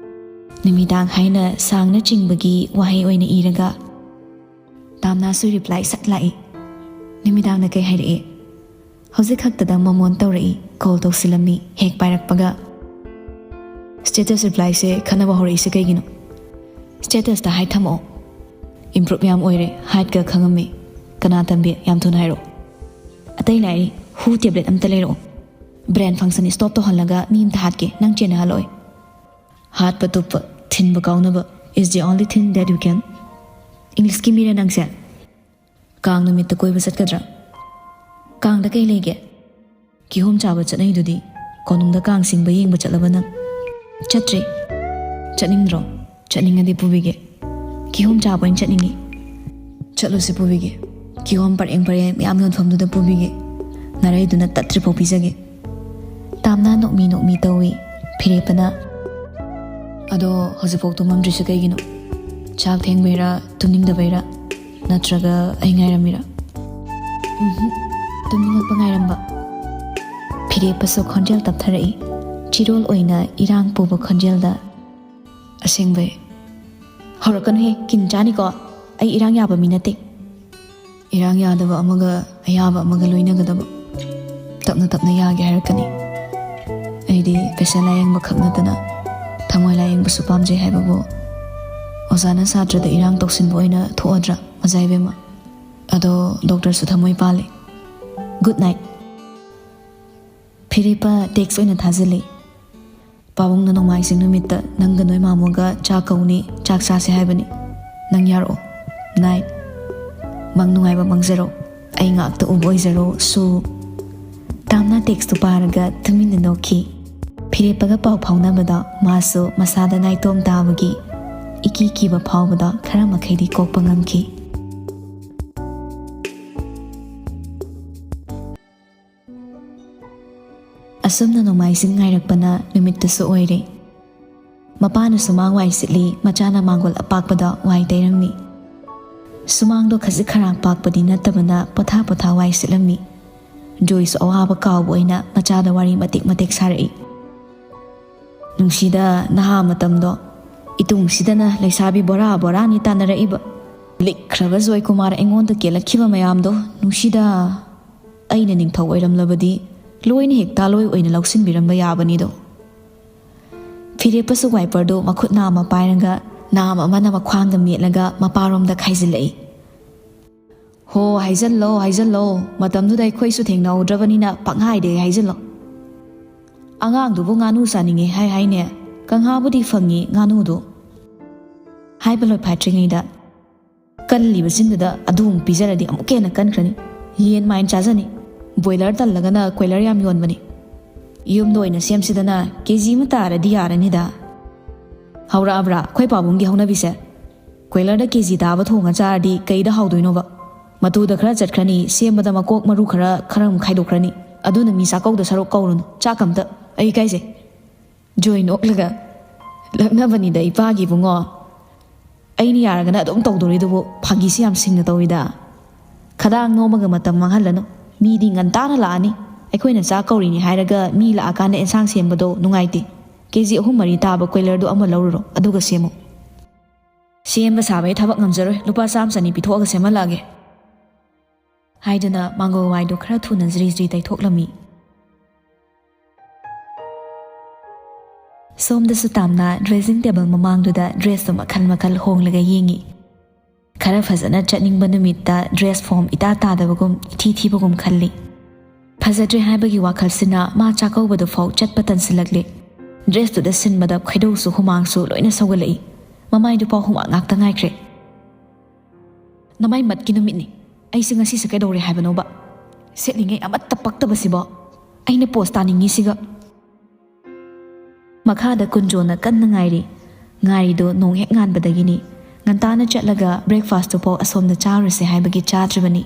ꯅꯨꯃꯤꯗꯥꯡ ꯍꯥꯏꯅ ꯁꯥꯡꯅ ꯆꯤꯡꯕꯒꯤ ꯋꯥꯍꯩ ꯑꯣꯏꯅ ꯏꯔꯒ ꯇꯥꯝꯅꯥꯁꯨ ꯔꯤꯄ꯭ꯂꯥꯏ ꯁꯠ ꯂꯥꯛꯏ꯫ ꯅꯨꯃꯤꯗꯥꯡꯅ ꯀꯩ ꯍꯥꯏꯔꯛꯏ? ꯍꯧꯖꯤꯛ ꯈꯛꯇꯗ ꯃꯃꯣꯟ ꯇꯧꯔꯛꯏ, ꯀꯣꯜ ꯇꯧꯁꯤꯜꯂꯝꯃꯤ, ꯍꯦꯛ ꯄꯥꯏꯔꯛꯄꯒ꯫ Status ꯔꯤꯄ꯭ꯂꯥꯏꯁꯦ ꯈꯟꯅꯕ ꯍꯧꯔꯛꯏꯁꯦ ꯀꯩꯒꯤꯅꯣ? Statusꯇ ꯍꯥꯏꯠ ꯊꯝꯃꯛꯑꯣ꯫ Improve ꯌꯥꯝ ꯑꯣꯏꯔꯦ, ꯍꯥꯏꯠꯀ ꯈꯪꯉꯝꯃꯤ꯫ ꯀꯅꯥ ꯇꯝꯕꯤ? ꯌꯥꯝ ꯊꯨꯅ ꯍꯥꯏꯔꯛꯑꯣ꯫ ꯑꯇꯩ ꯂꯥꯏꯔꯤ, ꯍꯨ ꯇꯦꯕ꯭ꯂꯦꯠ ꯑꯝꯇ ꯂꯩꯔꯛꯑꯣ꯫ Brain function stop ꯇꯧꯍꯜꯂꯒ ꯃꯤ ꯑꯝꯇ ꯍꯥꯠꯀꯦ, ꯅꯪ ꯆꯦꯟꯅꯍꯜꯂꯛꯑꯣꯏ꯫ ꯍꯥꯠꯄ ꯇꯨꯞꯄ, ꯊꯤꯟꯕ ꯀꯥꯎꯅꯕ is the only thing that you can. ꯏꯪꯂꯤꯁꯀꯤ ꯃꯤꯔ ꯅꯪꯁꯦ? ꯀꯥꯡ ꯅꯨꯃꯤꯠꯇ ꯀꯣꯏꯕ ꯆꯠꯀꯗ꯭ꯔꯥ? ꯀꯥꯡꯗ ꯀꯩ ꯂꯩꯒꯦ? ꯀꯤꯍꯣꯝ ꯆꯥꯕ ꯆꯠꯅꯩꯗꯨꯗꯤ꯫ ꯀꯣꯅꯨꯡꯗ ꯀꯥꯡ ꯆꯤꯡꯕ ꯌꯦꯡꯕ ꯆꯠꯂꯕ ꯅꯪ? ꯆꯠꯇ꯭ꯔꯤ꯫ ꯆꯠꯅꯤꯡꯗ꯭ꯔꯣ? ꯆꯠꯅꯤꯡꯉꯗꯤ ꯄꯨꯕꯤꯒꯦ꯫ ꯀꯤꯍꯣꯝ ꯆꯥꯕ ꯑꯣꯏꯅ ꯆꯠꯅꯤꯡꯉꯤ꯫ ꯆꯠꯂꯨꯁꯤ, ꯄꯨꯕꯤꯒꯦ꯫ ꯀꯤꯍꯣꯝ ꯄꯔꯦꯡ ꯄꯔꯦꯡ ꯃꯌꯥꯝ ꯌꯣꯟꯐꯝꯗꯨꯗ ꯄꯨꯕꯤꯒꯦ꯫ ꯅꯥꯔꯩꯗꯨꯅ ꯇꯠꯇ꯭ꯔꯤꯐꯥꯎ ꯄꯤꯖꯒꯦ꯫ ꯇꯥꯝꯅ ꯅꯣꯛꯃꯤ ꯅꯣꯛꯃꯤ ꯇꯧꯏ꯫ ꯐꯤꯔꯦꯞꯄꯅ, "ꯑꯗꯣ ꯍꯧꯖꯤꯛꯐꯥꯎ ꯇꯨꯝꯃꯝꯗ꯭ꯔꯤꯁꯦ ꯀꯩꯒꯤꯅꯣ? ꯆꯥꯛ ꯊꯦꯡꯕꯩꯔꯥ, ꯇꯨꯝꯅꯤꯡꯗꯕꯩꯔꯥ, ꯅꯠꯇ꯭ꯔꯒ ꯑꯩ ꯉꯥꯏꯔꯝꯃꯤꯔꯥ?" "ꯎꯝꯍꯨꯝ, ꯇꯨꯝꯅꯤꯡꯉꯛꯄ ꯉꯥꯏꯔꯝꯕ꯫" ꯐꯤꯔꯦꯞꯄꯁꯨ ꯈꯣꯟꯖꯦꯜ ꯇꯞꯊꯔꯛꯏ꯫ ꯆꯤꯔꯣꯜ ꯑꯣꯏꯅ ꯏꯔꯥꯡ ꯄꯨꯕ ꯈꯣꯟꯖꯦꯜꯗ, "ꯑꯁꯦꯡꯕꯩ?" "ꯍꯧꯔꯛꯀꯅꯨꯍꯦ, ꯀꯤꯟ ꯆꯥꯅꯤꯀꯣ꯫ ꯑꯩ ꯏꯔꯥꯡ ꯌꯥꯕ ꯃꯤ ꯅꯠꯇꯦ꯫" "ꯏꯔꯥꯡ ꯌꯥꯗꯕ ꯑꯃꯒ ꯑꯌꯥꯕ ꯑꯃꯒ ꯂꯣꯏꯅꯒꯗꯕ꯫ ꯇꯞꯅ ꯇꯞꯅ ꯌꯥꯒꯦ ꯍꯥꯏꯔꯛꯀꯅꯤ꯫ ꯑꯩꯗꯤ ꯄꯦꯁꯦꯟ ꯂꯥꯌꯦꯡꯕ ꯈꯛ ꯅꯠꯇꯅ ꯊꯃꯣꯏ ꯂꯥꯌꯦꯡꯕꯁꯨ ꯄꯥꯝꯖꯩ ꯍꯥꯏꯕꯕꯨ ꯑꯣꯖꯥꯅ ꯁꯥꯇ꯭ꯔꯗ ꯏꯔꯥꯡ ꯇꯧꯁꯤꯟꯕ ꯑꯣꯏꯅ ꯊꯣꯛꯑꯗ꯭ꯔꯥ, ꯑꯣꯖꯥ ꯏꯕꯦꯝꯃ? ꯑꯗꯣ ꯗꯣꯛꯇꯔꯁꯨ ꯊꯃꯣꯏ ꯄꯥꯜꯂꯤ꯫ Good night. ꯐꯤꯔꯦꯞꯄ ꯇꯦꯛꯁ ꯑꯣꯏꯅ ꯊꯥꯖꯤꯜꯂꯤ꯫ "ꯄꯥꯕꯨꯡꯅ ꯅꯣꯡꯃꯥꯏꯖꯤꯡ ꯅꯨꯃꯤꯠꯇ ꯅꯪꯒ ꯅꯣꯏ ꯃꯥꯃꯣꯒ ꯆꯥꯛ ꯀꯧꯅꯤ, ꯆꯥꯛ ꯆꯥꯁꯦ ꯍꯥꯏꯕꯅꯤ꯫ ꯅꯪ ꯌꯥꯔꯛꯑꯣ꯫ ꯅꯥꯏꯠ꯫ ꯃꯪ ꯅꯨꯡꯉꯥꯏꯕ ꯃꯪꯖꯔꯣ꯫ ꯑꯩ ꯉꯥꯛꯇ ꯎꯕ ꯑꯣꯏꯖꯔꯣ, ꯁꯨ꯫" ꯇꯥꯝꯅ ꯇꯦꯛꯁꯇꯨ ꯄꯥꯔꯒ ꯇꯨꯃꯤꯟꯅ ꯅꯣꯛꯈꯤ꯫ ꯐꯤꯔꯦꯞꯄꯒ ꯄꯥꯎ ꯐꯥꯎꯅꯕꯗ ꯃꯥꯁꯨ ꯃꯁꯥꯗ ꯅꯥꯏꯇꯣꯝ ꯇꯥꯕꯒꯤ ꯏꯀꯤ ꯀꯤꯕ ꯐꯥꯎꯕꯗ ꯈꯔ ꯃꯈꯩꯗꯤ ꯀꯣꯛꯄ ꯉꯝꯈꯤ꯫ ꯑꯁꯨꯝꯅ ꯅꯣꯡꯃꯥꯏꯖꯤꯡ ꯉꯥꯏꯔꯛꯄꯅ ꯅꯨꯃꯤꯠꯇꯨꯁꯨ ꯑꯣꯏꯔꯦ꯫ ꯃꯄꯥꯅ ꯁꯨꯃꯥꯡ ꯋꯥꯏ ꯁꯤꯠꯂꯤ, ꯃꯆꯥꯅ ꯃꯥꯡꯒꯣꯜ ꯑꯄꯥꯛꯄꯗ ꯋꯥꯏ ꯇꯩꯔꯝꯃꯤ꯫ ꯁꯨꯃꯥꯡꯗꯣ ꯈꯖꯤꯛ ꯈꯔꯥꯛ ꯄꯥꯛꯄꯗꯤ ꯅꯠꯇꯕꯅ ꯄꯣꯊꯥ ꯄꯣꯊꯥ ꯋꯥꯏ ꯁꯤꯠꯂꯝꯃꯤ꯫ ꯖꯣꯏꯁꯨ ꯑꯋꯥꯕ ꯀꯥꯎꯕ ꯑꯣꯏꯅ ꯃꯆꯥꯗ ꯋꯥꯔꯤ ꯃꯇꯦꯛ ꯃꯇꯦꯛ ꯁꯥꯔꯛꯏ꯫ "ꯅꯨꯡꯁꯤꯗ ꯅꯍꯥ ꯃꯇꯝꯗꯣ, ꯏꯇꯨꯡꯁꯤꯗꯅ ꯂꯩꯁꯥꯕꯤ ꯕꯣꯔꯥ ꯕꯣꯔꯥꯅꯤ ꯇꯥꯟꯅꯔꯛꯏꯕ꯫ ꯂꯤꯛꯈ꯭ꯔꯕ ꯖꯣꯏ ꯀꯨꯃꯥꯔ ꯑꯩꯉꯣꯟꯗ ꯀꯦꯜꯂꯛꯈꯤꯕ ꯃꯌꯥꯝꯗꯣ ꯅꯨꯡꯁꯤꯗ꯫ ꯑꯩꯅ ꯅꯤꯡꯊꯧ ꯑꯣꯏꯔꯝꯂꯕꯗꯤ ꯂꯣꯏꯅ ꯍꯦꯛ ꯇꯥꯂꯣꯏ ꯑꯣꯏꯅ ꯂꯧꯁꯤꯟꯕꯤꯔꯝꯕ ꯌꯥꯕꯅꯤꯗꯣ꯫" ꯐꯤꯔꯦꯞꯄꯁꯨ ꯋꯥꯏꯄꯔꯗꯨ ꯃꯈꯨꯠ ꯅꯥꯝꯃ ꯄꯥꯏꯔꯒ ꯅꯥꯝ ꯑꯃꯅ ꯃꯈ꯭ꯋꯥꯡꯗ ꯃꯦꯠꯂꯒ ꯃꯄꯥꯔꯣꯝꯗ ꯈꯥꯏꯖꯤꯜꯂꯛꯏ꯫ "ꯍꯣ, ꯍꯥꯏꯖꯜꯂꯣ, ꯍꯥꯏꯖꯜꯂꯣ꯫ ꯃꯇꯝꯗꯨꯗ ꯑꯩꯈꯣꯏꯁꯨ ꯊꯦꯡꯅꯍꯧꯗ꯭ꯔꯕꯅꯤꯅ ꯄꯪꯍꯥꯏꯗ ꯍꯦꯛ ꯍꯥꯏꯖꯜꯂꯣ꯫ ꯑꯉꯥꯡꯗꯨꯕꯨ ꯉꯥꯅꯨ ꯆꯥꯅꯤꯡꯉꯦ ꯍꯥꯏ ꯍꯥꯏꯅꯦ꯫ ꯀꯪꯍꯥꯕꯨꯗꯤ ꯐꯪꯉꯤ ꯉꯥꯅꯨꯗꯨ꯫" ꯍꯥꯏꯕ ꯂꯣꯏꯐꯥꯠꯇ꯭ꯔꯤꯉꯩꯗ, "ꯀꯜꯂꯤꯕ ꯆꯤꯟꯗꯨꯗ ꯑꯗꯨ ꯑꯃꯨꯛ ꯄꯤꯖꯔꯗꯤ ꯑꯃꯨꯛꯀ ꯍꯦꯟꯅ ꯀꯟꯈ꯭ꯔꯅꯤ꯫ ꯌꯦꯟ ꯃꯥꯏꯅ ꯆꯥꯖꯅꯤ꯫ ꯕꯣꯏꯂꯔ ꯇꯜꯂꯒꯅ ꯀꯣꯏꯂꯔ ꯌꯥꯝ ꯌꯣꯟꯕꯅꯤ꯫ ꯌꯨꯝꯗ ꯑꯣꯏꯅ ꯁꯦꯝꯁꯤꯗꯅ, ꯀꯦ ꯖꯤ ꯑꯃ ꯇꯥꯔꯗꯤ ꯌꯥꯔꯅꯤꯗ꯫" ꯍꯧꯔꯛꯑꯕ꯭ꯔꯥ ꯑꯩꯈꯣꯏ ꯄꯥꯕꯨꯡꯒꯤ ꯍꯧꯅꯕꯤꯁꯦ? ꯀꯣꯏꯂꯔꯗ ꯀꯦ ꯖꯤ ꯇꯥꯕ ꯊꯣꯡꯉ ꯆꯥꯔꯗꯤ ꯀꯩꯗ ꯍꯥꯎꯗꯣꯏꯅꯣꯕ? ꯃꯇꯨꯗ ꯈꯔ ꯆꯠꯈ꯭ꯔꯅꯤ, ꯁꯦꯝꯕꯗ ꯃꯀꯣꯛ ꯃꯔꯨ ꯈꯔ, ꯈꯔ ꯑꯃꯨꯛ ꯈꯥꯏꯗꯣꯛꯈ꯭ꯔꯅꯤ꯫ ꯑꯗꯨꯅ ꯃꯤ ꯆꯥꯛꯀꯧꯗ ꯁꯔꯨꯛ ꯀꯧꯔꯨꯅꯨ, ꯆꯥꯛ ꯑꯝꯇ꯫ ꯑꯩ ꯏꯀꯥꯏꯖꯩ꯫ ꯖꯣꯏ ꯅꯣꯛꯂꯒ, "ꯂꯛꯅꯕꯅꯤꯗ ꯏꯄꯥꯒꯤ ꯏꯕꯨꯡꯉꯣ꯫ ꯑꯩꯅ ꯌꯥꯔꯒꯅ ꯑꯗꯨꯝ ꯇꯧꯗꯣꯔꯤꯗꯨꯕꯨ, ꯐꯥꯒꯤꯁꯤ ꯌꯥꯝ ꯁꯤꯡꯅ ꯇꯧꯏꯗ꯫ ꯈꯗꯥꯡ ꯅꯣꯝꯃꯒ ꯃꯇꯝ ꯃꯥꯡꯍꯜꯂꯅꯨ꯫ ꯃꯤꯗꯤ ꯉꯟꯇꯥꯅ ꯂꯥꯛꯑꯅꯤ꯫ ꯑꯩꯈꯣꯏꯅ ꯆꯥꯛ ꯀꯧꯔꯤꯅꯤ ꯍꯥꯏꯔꯒ ꯃꯤ ꯂꯥꯛꯑꯀꯥꯟꯗ ꯑꯦꯟꯁꯥꯡ ꯁꯦꯝꯕꯗꯣ ꯅꯨꯡꯉꯥꯏꯇꯦ꯫ ꯀꯦ ꯖꯤ ꯑꯍꯨꯝ ꯃꯔꯤ ꯇꯥꯕ ꯀꯣꯏꯂꯔꯗꯨ ꯑꯃ ꯂꯧꯔꯨꯔꯣ, ꯑꯗꯨꯒ ꯁꯦꯝꯃꯨ꯫" "ꯁꯦꯝꯕ ꯁꯥꯕꯒꯤ ꯊꯕꯛ ꯉꯝꯖꯔꯣꯏ꯫ ꯂꯨꯄꯥ ꯆꯥꯝ ꯆꯅꯤ ꯄꯤꯊꯣꯛꯑꯒ ꯁꯦꯝꯍꯜꯂꯛꯑꯒꯦ꯫" ꯍꯥꯏꯗꯨꯅ ꯃꯥꯡꯒꯣꯜ ꯋꯥꯏꯗꯨ ꯈꯔ ꯊꯨꯅ ꯖ꯭ꯔꯤ ꯖ꯭ꯔꯤ ꯇꯩꯊꯣꯛꯂꯝꯃꯤ꯫ ꯁꯣꯝꯗꯁꯨ ꯇꯥꯝꯅ dressing table ꯃꯃꯥꯡꯗꯨꯗ dressꯇꯨ ꯃꯈꯜ ꯃꯈꯜ ꯍꯣꯡꯂꯒ ꯌꯦꯡꯉꯤ꯫ ꯈꯔ ꯐꯖꯅ ꯆꯠꯅꯤꯡꯕ ꯅꯨꯃꯤꯠꯇ dress form ꯏꯇꯥ ꯇꯥꯗꯕꯒꯨꯝ, ꯏꯊꯤ ꯊꯤꯕꯒꯨꯝ ꯈꯜꯂꯤ꯫ ꯐꯖꯗ꯭ꯔꯦ ꯍꯥꯏꯕꯒꯤ ꯋꯥꯈꯜꯁꯤꯅ ꯃꯥ ꯆꯥꯛꯀꯧꯕꯗꯨ ꯐꯥꯎ ꯆꯠꯄ ꯇꯟꯁꯤꯜꯂꯛꯂꯦ꯫ Dressꯇꯨꯗ ꯁꯤꯟꯕꯗ ꯈꯣꯏꯗꯧꯁꯨ ꯍꯨꯃꯥꯡꯁꯨ ꯂꯣꯏꯅ ꯁꯧꯒꯠꯂꯛꯏ꯫ ꯃꯃꯥꯏꯗꯨ ꯐꯥꯎ ꯍꯨꯃꯥꯡ ꯉꯥꯛꯇ ꯉꯥꯏꯈ꯭ꯔꯦ꯫ "ꯅꯃꯥꯏ ꯃꯠꯀꯤ ꯅꯨꯃꯤꯠꯅꯤ꯫ ꯑꯩꯁꯦ ꯉꯁꯤꯁꯦ ꯀꯩꯗꯧꯔꯦ ꯍꯥꯏꯕꯅꯣꯕ? ꯁꯦꯠꯂꯤꯉꯩ ꯑꯃꯠꯇ ꯄꯛꯇꯕꯁꯤꯕꯣ꯫ ꯑꯩꯅ pose ꯇꯥꯅꯤꯡꯉꯤꯁꯤꯒ꯫" ꯃꯈꯥꯗ ꯀꯨꯟꯖꯣꯅ ꯀꯟꯅ ꯉꯥꯏꯔꯤ꯫ ꯉꯥꯏꯔꯤꯗꯣ ꯅꯣꯡ ꯍꯦꯛ ꯉꯥꯟꯕꯗꯒꯤꯅꯤ꯫ ꯉꯟꯇꯥꯅ ꯆꯠꯂꯒ breakfastꯇꯨ ꯐꯥꯎ ꯑꯁꯣꯝꯗ ꯆꯥꯔꯨꯁꯦ ꯍꯥꯏꯕꯒꯤ ꯆꯥꯗ꯭ꯔꯤꯕꯅꯤ꯫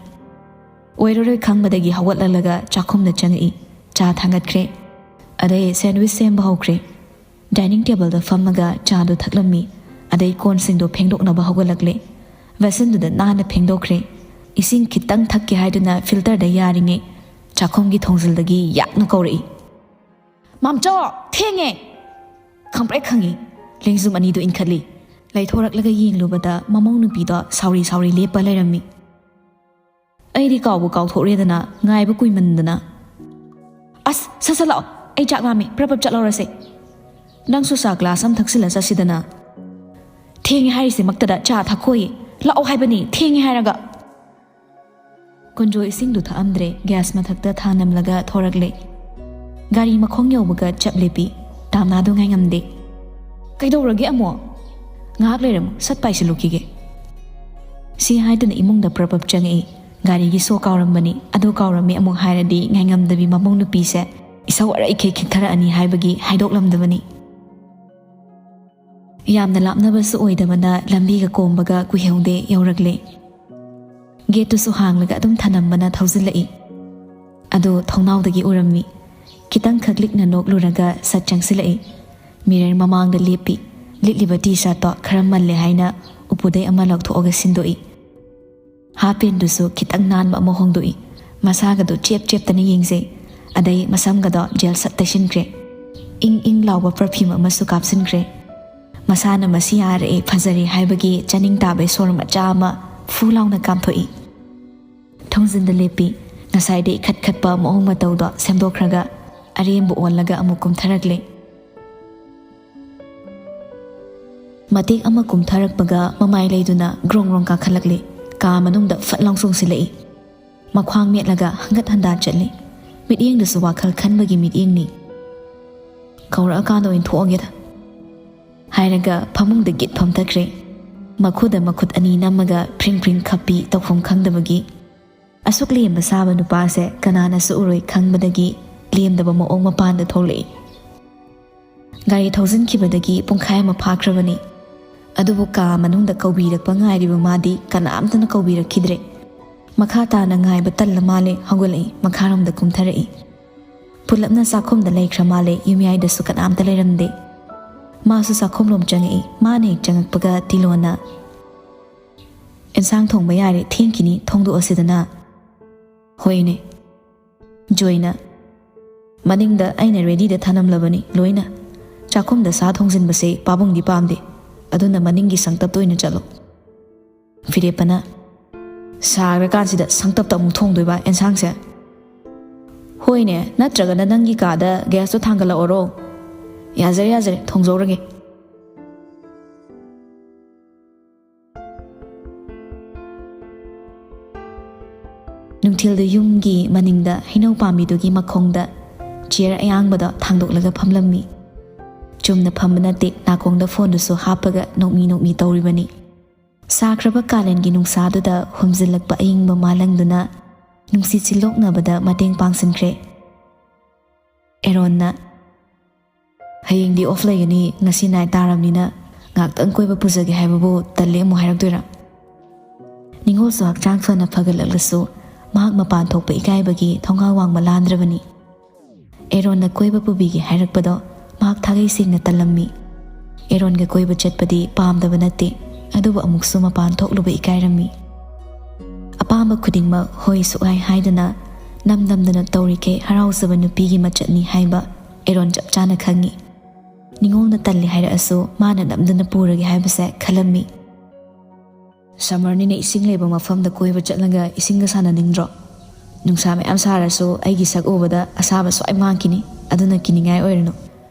ꯑꯣꯏꯔꯔꯣꯏ ꯈꯪꯕꯗꯒꯤ ꯍꯧꯒꯠꯂꯛꯂꯒ ꯆꯥꯛꯈꯨꯝꯗ ꯆꯪꯉꯛꯏ꯫ ꯆꯥ ꯊꯥꯡꯒꯠꯈ꯭ꯔꯦ꯫ ꯑꯗꯩ sandwich ꯁꯦꯝꯕ ꯍꯧꯈ꯭ꯔꯦ꯫ Dining tableꯗ ꯐꯝꯃꯒ ꯆꯥꯗꯨ ꯊꯛꯂꯝꯃꯤ꯫ ꯑꯗꯩ ꯀꯣꯟꯁꯤꯡꯗꯣ ꯐꯦꯡꯗꯣꯛꯅꯕ ꯍꯧꯒꯠꯂꯛꯂꯦ꯫ Basinꯗꯨꯗ ꯅꯥꯟꯅ ꯐꯦꯡꯗꯣꯛꯈ꯭ꯔꯦ꯫ ꯏꯁꯤꯡ ꯈꯤꯇꯪ ꯊꯛꯀꯦ ꯍꯥꯏꯗꯨꯅ filterꯗ ꯌꯥꯔꯤꯉꯩ ꯆꯥꯛꯈꯨꯝꯒꯤ ꯊꯣꯡꯖꯤꯜꯗꯒꯤ ꯌꯥꯛꯅ ꯀꯧꯔꯛꯏ꯫ "ꯃꯥꯝꯆꯧ, ꯊꯦꯡꯉꯦ!" ꯈꯪꯄ꯭ꯔꯦꯛ ꯈꯪꯉꯤ꯫ ꯂꯦꯡꯖꯨꯝ ꯑꯅꯤꯗꯨ ꯏꯟꯈꯠꯂꯤ꯫ ꯂꯩꯊꯣꯔꯛꯂꯒ ꯌꯦꯡꯂꯨꯕꯗ ꯃꯃꯧ ꯅꯨꯄꯤꯗꯣ ꯁꯥꯎꯔꯤ ꯁꯥꯎꯔꯤ ꯂꯦꯞꯄ ꯂꯩꯔꯝꯃꯤ꯫ ꯑꯩꯗꯤ ꯀꯥꯎꯕꯨ ꯀꯥꯎꯊꯣꯛꯔꯦꯗꯅ, ꯉꯥꯏꯕ ꯀꯨꯏꯃꯟꯗꯅ꯫ "ꯑꯁ, ꯁꯠ ꯁꯠ ꯂꯥꯛꯑꯣ, ꯑꯩ ꯆꯥꯛ ꯂꯥꯝꯃꯦ, ꯄ꯭ꯔꯞ ꯄ꯭ꯔꯞ ꯆꯠꯍꯧꯔꯁꯦ꯫ ꯅꯪꯁꯨ ꯆꯥ glass ꯑꯃ ꯊꯛꯆꯤꯜꯂ ꯆꯠꯁꯤꯗꯅ꯫ ꯊꯦꯡꯉꯦ ꯍꯥꯏꯔꯤꯁꯦꯃꯛꯇꯗ ꯆꯥ ꯊꯛꯈꯣꯌꯦ꯫ ꯂꯥꯛꯑꯣ ꯍꯥꯏꯕꯅꯤ, ꯊꯦꯡꯉꯦ ꯍꯥꯏꯔꯒ꯫" ꯀꯨꯟꯖꯣ ꯏꯁꯤꯡꯗꯨ ꯊꯛꯑꯝꯗ꯭ꯔꯦ, gas ꯃꯊꯛꯇ ꯊꯥꯅꯝꯂꯒ ꯊꯣꯔꯛꯂꯦ꯫ ꯒꯥꯔꯤ ꯃꯈꯣꯡ ꯌꯧꯕꯒ ꯆꯞ ꯂꯦꯞꯄꯤ꯫ ꯇꯥꯝꯅꯥꯗꯨ ꯉꯥꯏꯉꯝꯗꯦ꯫ "ꯀꯩꯗꯧꯔꯒꯦ ꯑꯃꯨꯛ?" "ꯉꯥꯏꯍꯥꯛ ꯂꯩꯔꯝꯃꯨ, ꯁꯠ ꯄꯥꯏꯁꯤꯜꯂꯨꯈꯤꯒꯦ꯫" ꯁꯤ ꯍꯥꯏꯗꯨꯅ ꯏꯃꯨꯡꯗ ꯄ꯭ꯔꯞ ꯄ꯭ꯔꯞ ꯆꯪꯉꯛꯏ꯫ "ꯒꯥꯔꯤꯒꯤ ꯁꯣ ꯀꯥꯎꯔꯝꯕꯅꯤ, ꯑꯗꯨ ꯀꯥꯎꯔꯝꯃꯤ ꯑꯃꯨꯛ ꯍꯥꯏꯔꯗꯤ ꯉꯥꯏꯉꯝꯗꯕꯤ ꯃꯃꯧ ꯅꯨꯄꯤꯁꯦ ꯏꯁꯧ ꯑꯔꯩꯈꯩ ꯈꯤꯛꯊꯔꯛꯑꯅꯤ" ꯍꯥꯏꯕꯒꯤ ꯍꯥꯏꯗꯣꯛꯂꯝꯗꯕꯅꯤ꯫ ꯌꯥꯝꯅ ꯂꯥꯞꯅꯕꯁꯨ ꯑꯣꯏꯗꯕꯅ ꯂꯝꯕꯤꯒ ꯀꯣꯝꯕꯒ ꯀꯨꯏꯍꯧꯗꯦ ꯌꯧꯔꯛꯂꯦ꯫ Gateꯇꯨꯁꯨ ꯍꯥꯡꯂꯒ ꯑꯗꯨꯝ ꯊꯅꯝꯕꯅ ꯊꯧꯖꯤꯜꯂꯛꯏ꯫ ꯑꯗꯨ ꯊꯣꯡꯅꯥꯎꯗꯒꯤ ꯎꯔꯝꯃꯤ꯫ ꯈꯤꯇꯪꯈꯛ ꯂꯤꯛꯅ ꯅꯣꯛꯂꯨꯔꯒ ꯁꯠ ꯆꯪꯁꯤꯜꯂꯛꯏ꯫ Mirror ꯃꯃꯥꯡꯗ ꯂꯦꯞꯄꯤ꯫ ꯂꯤꯠꯂꯤꯕ T-shirtꯇꯣ ꯈꯔ ꯃꯜꯂꯦ ꯍꯥꯏꯅ ꯎꯄꯨꯗꯩ ꯑꯃ ꯂꯧꯊꯣꯛꯑꯒ ꯁꯤꯟꯗꯣꯛꯏ꯫ Half pantꯗꯨꯁꯨ ꯈꯤꯇꯪ ꯅꯥꯟꯕ ꯑꯃ ꯍꯣꯡꯗꯣꯛꯏ꯫ ꯃꯁꯥꯒꯗꯨ ꯆꯦꯞ ꯆꯦꯞꯇꯅ ꯌꯦꯡꯖꯩ꯫ ꯑꯗꯩ ꯃꯁꯝꯒꯗꯣ gel ꯁꯠ ꯇꯩꯁꯤꯟꯈ꯭ꯔꯦ꯫ ꯏꯪ ꯏꯪ ꯂꯥꯎꯕ perfume ꯑꯃꯁꯨ ꯀꯥꯞꯁꯤꯟꯈ꯭ꯔꯦ꯫ ꯃꯁꯥꯅ ꯃꯁꯤ ꯌꯥꯔꯛꯑꯦ, ꯐꯖꯔꯦ ꯍꯥꯏꯕꯒꯤ ꯆꯥꯅꯤꯡ ꯇꯥꯕꯩ ꯁꯣꯔ ꯃꯆꯥ ꯑꯃ ꯐꯨ ꯂꯥꯎꯅ ꯀꯥꯝꯊꯣꯛꯏ꯫ ꯊꯣꯡꯖꯤꯟꯗ ꯂꯦꯞꯄꯤ꯫ ꯉꯁꯥꯏꯗꯤ ꯏꯈꯠ ꯈꯠꯄ ꯃꯑꯣꯡ ꯃꯇꯧꯗꯣ ꯁꯦꯝꯗꯣꯛꯈ꯭ꯔꯒ ꯑꯔꯦꯝꯕ ꯑꯣꯜꯂꯒ ꯑꯃꯨꯛ ꯀꯨꯝꯊꯔꯛꯂꯦ꯫ ꯃꯇꯦꯛ ꯑꯃ ꯀꯨꯝꯊꯔꯛꯄꯒ ꯃꯃꯥꯏ ꯂꯩꯗꯨꯅ ꯒ꯭ꯔꯣꯡ ꯒ꯭ꯔꯣꯡ ꯀꯥꯈꯠꯂꯛꯂꯦ꯫ ꯀꯥ ꯃꯅꯨꯡꯗ ꯐꯠ ꯂꯥꯎ ꯆꯣꯡꯁꯤꯜꯂꯛꯏ꯫ ꯃꯈ꯭ꯋꯥꯡ ꯃꯦꯠꯂꯒ ꯍꯪꯒꯠ ꯍꯟꯗꯥ ꯆꯠꯂꯤ꯫ ꯃꯤꯠꯌꯦꯡꯗꯨꯁꯨ ꯋꯥꯈꯜ ꯈꯟꯕꯒꯤ ꯃꯤꯠꯌꯦꯡꯅꯤ꯫ "ꯀꯧꯔꯛꯑꯀꯥꯟꯗ ꯑꯣꯏꯅ ꯊꯣꯛꯑꯒꯦꯗ" ꯍꯥꯏꯔꯒ ꯐꯃꯨꯡꯗ ꯒꯤꯠ ꯐꯝꯊꯈ꯭ꯔꯦ꯫ ꯃꯈꯨꯗ ꯃꯈꯨꯠ ꯑꯅꯤ ꯅꯝꯃꯒ ꯐ꯭ꯔꯤꯡ ꯐ꯭ꯔꯤꯡ ꯈꯞꯄꯤ, ꯇꯧꯐꯝ ꯈꯪꯗꯕꯒꯤ꯫ ꯑꯁꯨꯛ ꯂꯦꯝꯕ ꯁꯥꯕ ꯅꯨꯄꯥꯁꯦ ꯀꯅꯥꯅꯁꯨ ꯎꯔꯣꯏ ꯈꯪꯕꯗꯒꯤ ꯂꯦꯝꯗꯕ ꯃꯑꯣꯡ ꯃꯄꯥꯟꯗ ꯊꯣꯛꯂꯛꯏ꯫ ꯒꯥꯔꯤ ꯊꯧꯖꯤꯟꯈꯤꯕꯗꯒꯤ ꯄꯨꯡꯈꯥꯏ ꯑꯃ ꯐꯥꯈ꯭ꯔꯕꯅꯤ꯫ ꯑꯗꯨꯕꯨ ꯀꯥ ꯃꯅꯨꯡꯗ ꯀꯧꯕꯤꯔꯛꯄ ꯉꯥꯏꯔꯤꯕ ꯃꯥꯗꯤ ꯀꯅꯥꯝꯇꯅ ꯀꯧꯕꯤꯔꯛꯈꯤꯗ꯭ꯔꯦ꯫ ꯃꯈꯥ ꯇꯥꯅ ꯉꯥꯏꯕ ꯇꯜꯂ ꯃꯥꯜꯂꯦ, ꯍꯧꯒꯠꯂꯛꯏ, ꯃꯈꯥꯔꯣꯝꯗ ꯀꯨꯝꯊꯔꯛꯏ꯫ ꯄꯨꯂꯞꯅ ꯆꯥꯛꯈꯨꯝꯗ ꯂꯩꯈ꯭ꯔ ꯃꯥꯜꯂꯦ, ꯌꯨꯝꯌꯥꯏꯗꯁꯨ ꯀꯅꯥꯝꯇ ꯂꯩꯔꯝꯗꯦ꯫ ꯃꯥꯁꯨ ꯆꯥꯛꯈꯨꯝꯂꯣꯝ ꯆꯪꯉꯛꯏ꯫ ꯃꯥꯅ ꯍꯦꯛ ꯆꯪꯉꯛꯄꯒ ꯇꯤꯂꯣꯅ, "ꯑꯦꯟꯁꯥꯡ ꯊꯣꯡꯕ ꯌꯥꯔꯦ, ꯊꯦꯡꯈꯤꯅꯤ, ꯊꯣꯡꯗꯣꯛꯑꯁꯤꯗꯅ"꯫ "ꯍꯣꯏꯅꯦ"꯫ ꯖꯣꯏꯅ, "ꯃꯅꯤꯡꯗ ꯑꯩꯅ ꯔꯦꯗꯤꯗ ꯊꯅꯝꯂꯕꯅꯤ ꯂꯣꯏꯅ꯫ ꯆꯥꯛꯈꯨꯝꯗ ꯁꯥ ꯊꯣꯡꯖꯤꯟꯕꯁꯦ ꯄꯥꯕꯨꯡꯗꯤ ꯄꯥꯝꯗꯦ, ꯑꯗꯨꯅ ꯃꯅꯤꯡꯒꯤ ꯁꯪꯇꯞꯇ ꯑꯣꯏꯅ ꯆꯠꯂꯣ"꯫ ꯐꯤꯔꯦꯞꯄꯅ, "ꯁꯥꯈ꯭ꯔꯀꯥꯟꯁꯤꯗ ꯁꯪꯇꯞꯇ ꯑꯃꯨꯛ ꯊꯣꯡꯗꯣꯏꯕ ꯑꯦꯟꯁꯥꯡꯁꯦ?" "ꯍꯣꯏꯅꯦ, ꯅꯠꯇ꯭ꯔꯒꯅ ꯅꯪꯒꯤ ꯀꯥꯗ ꯒ꯭ꯌꯥꯁꯇꯣ ꯊꯥꯡꯒꯠꯂꯛꯑꯣꯔꯣ?" "ꯌꯥꯖꯔꯦ, ꯌꯥꯖꯔꯦ, ꯊꯣꯡꯖꯧꯔꯒꯦ"꯫ ꯅꯨꯡꯊꯤꯜꯗ ꯌꯨꯝꯒꯤ ꯃꯅꯤꯡꯗ ꯍꯩꯅꯧ ꯄꯥꯝꯕꯤꯗꯨꯒꯤ ꯃꯈꯣꯡꯗ ꯆꯤꯌꯔ ꯑꯌꯥꯡꯕꯗꯣ ꯊꯥꯡꯗꯣꯛꯂꯒ ꯐꯝꯂꯝꯃꯤ꯫ ꯆꯨꯝꯅ ꯐꯝꯕ ꯅꯠꯇꯦ, ꯅꯥꯀꯣꯡꯗ ꯐꯣꯟꯗꯨꯁꯨ ꯍꯥꯞꯄꯒ ꯅꯣꯛꯃꯤ ꯅꯣꯛꯃꯤ ꯇꯧꯔꯤꯕꯅꯤ꯫ ꯁꯥꯈ꯭ꯔꯕ ꯀꯥꯂꯦꯟꯒꯤ ꯅꯨꯡꯁꯥꯗꯨꯗ ꯍꯨꯝꯖꯤꯜꯂꯛꯄ ꯑꯏꯪꯕ ꯃꯥꯂꯪꯗꯨꯅ ꯅꯨꯡꯁꯤꯠ ꯁꯤꯠꯂꯣꯛꯅꯕꯗ ꯃꯇꯦꯡ ꯄꯥꯡꯁꯤꯟꯈ꯭ꯔꯦ꯫ ꯑꯦꯔꯣꯟꯅ, "ꯍꯌꯦꯡꯗꯤ ꯑꯣꯐ ꯂꯩꯒꯅꯤ, ꯉꯁꯤ ꯅꯥꯏꯠ ꯇꯥꯔꯕꯅꯤꯅ ꯉꯥꯛꯇꯪ ꯀꯣꯏꯕ ꯄꯨꯖꯒꯦ ꯍꯥꯏꯕꯕꯨ ꯇꯜꯂꯦ ꯑꯃꯨꯛ ꯍꯥꯏꯔꯛꯇꯣꯏꯔꯥ?" ꯅꯤꯉꯣꯜꯁꯨ ꯍꯛꯆꯥꯡ ꯐꯅ ꯐꯒꯠꯂꯛꯂꯁꯨ ꯃꯍꯥꯛ ꯃꯄꯥꯟ ꯊꯣꯛꯄ ꯏꯀꯥꯏꯕꯒꯤ ꯊꯣꯡꯒꯥꯜ ꯋꯥꯡꯃ ꯂꯥꯟꯗ꯭ꯔꯕꯅꯤ꯫ ꯑꯦꯔꯣꯟꯅ ꯀꯣꯏꯕ ꯄꯨꯕꯤꯒꯦ ꯍꯥꯏꯔꯛꯄꯗꯣ ꯃꯍꯥꯛ ꯊꯥꯒꯩ ꯁꯦꯡꯅ ꯇꯜꯂꯝꯃꯤ꯫ ꯑꯦꯔꯣꯟꯒ ꯀꯣꯏꯕ ꯆꯠꯄꯗꯤ ꯄꯥꯝꯗꯕ ꯅꯠꯇꯦ, ꯑꯗꯨꯕꯨ ꯑꯃꯨꯛꯁꯨ ꯃꯄꯥꯟ ꯊꯣꯛꯂꯨꯕ ꯏꯀꯥꯏꯔꯝꯃꯤ꯫ ꯑꯄꯥꯝꯕ ꯈꯨꯗꯤꯡꯃꯛ ꯍꯣꯏ ꯁꯨꯛꯍꯥꯏ ꯍꯥꯏꯗꯅ ꯅꯝ ꯅꯝꯗꯅ ꯇꯧꯔꯤꯈꯩ ꯍꯔꯥꯎꯖꯕ ꯅꯨꯄꯤꯒꯤ ꯃꯆꯠꯅꯤ ꯍꯥꯏꯕ ꯑꯦꯔꯣꯟ ꯆꯞ ꯆꯥꯅ ꯈꯪꯉꯤ꯫ ꯅꯤꯉꯣꯜꯅ ꯇꯜꯂꯤ ꯍꯥꯏꯔꯛꯑꯁꯨ ꯃꯥꯅ ꯅꯝꯗꯅ ꯄꯨꯔꯒꯦ ꯍꯥꯏꯕꯁꯦ ꯈꯜꯂꯝꯃꯤ꯫ "ꯁꯝꯃꯔꯅꯤꯅ ꯏꯁꯤꯡ ꯂꯩꯕ ꯃꯐꯝꯗ ꯀꯣꯏꯕ ꯆꯠꯂꯒ ꯏꯁꯤꯡꯒ ꯁꯥꯟꯅꯅꯤꯡꯗ꯭ꯔꯣ? ꯅꯨꯡꯁꯥ ꯃꯌꯥꯝ ꯁꯥꯔꯁꯨ ꯑꯩꯒꯤ ꯁꯛ ꯎꯕꯗ ꯑꯁꯥꯕ ꯁ꯭ꯋꯥꯏ ꯃꯥꯡꯈꯤꯅꯤ, ꯑꯗꯨꯅ ꯀꯤꯅꯤꯡꯉꯥꯏ ꯑꯣꯏꯔꯨꯅꯨ꯫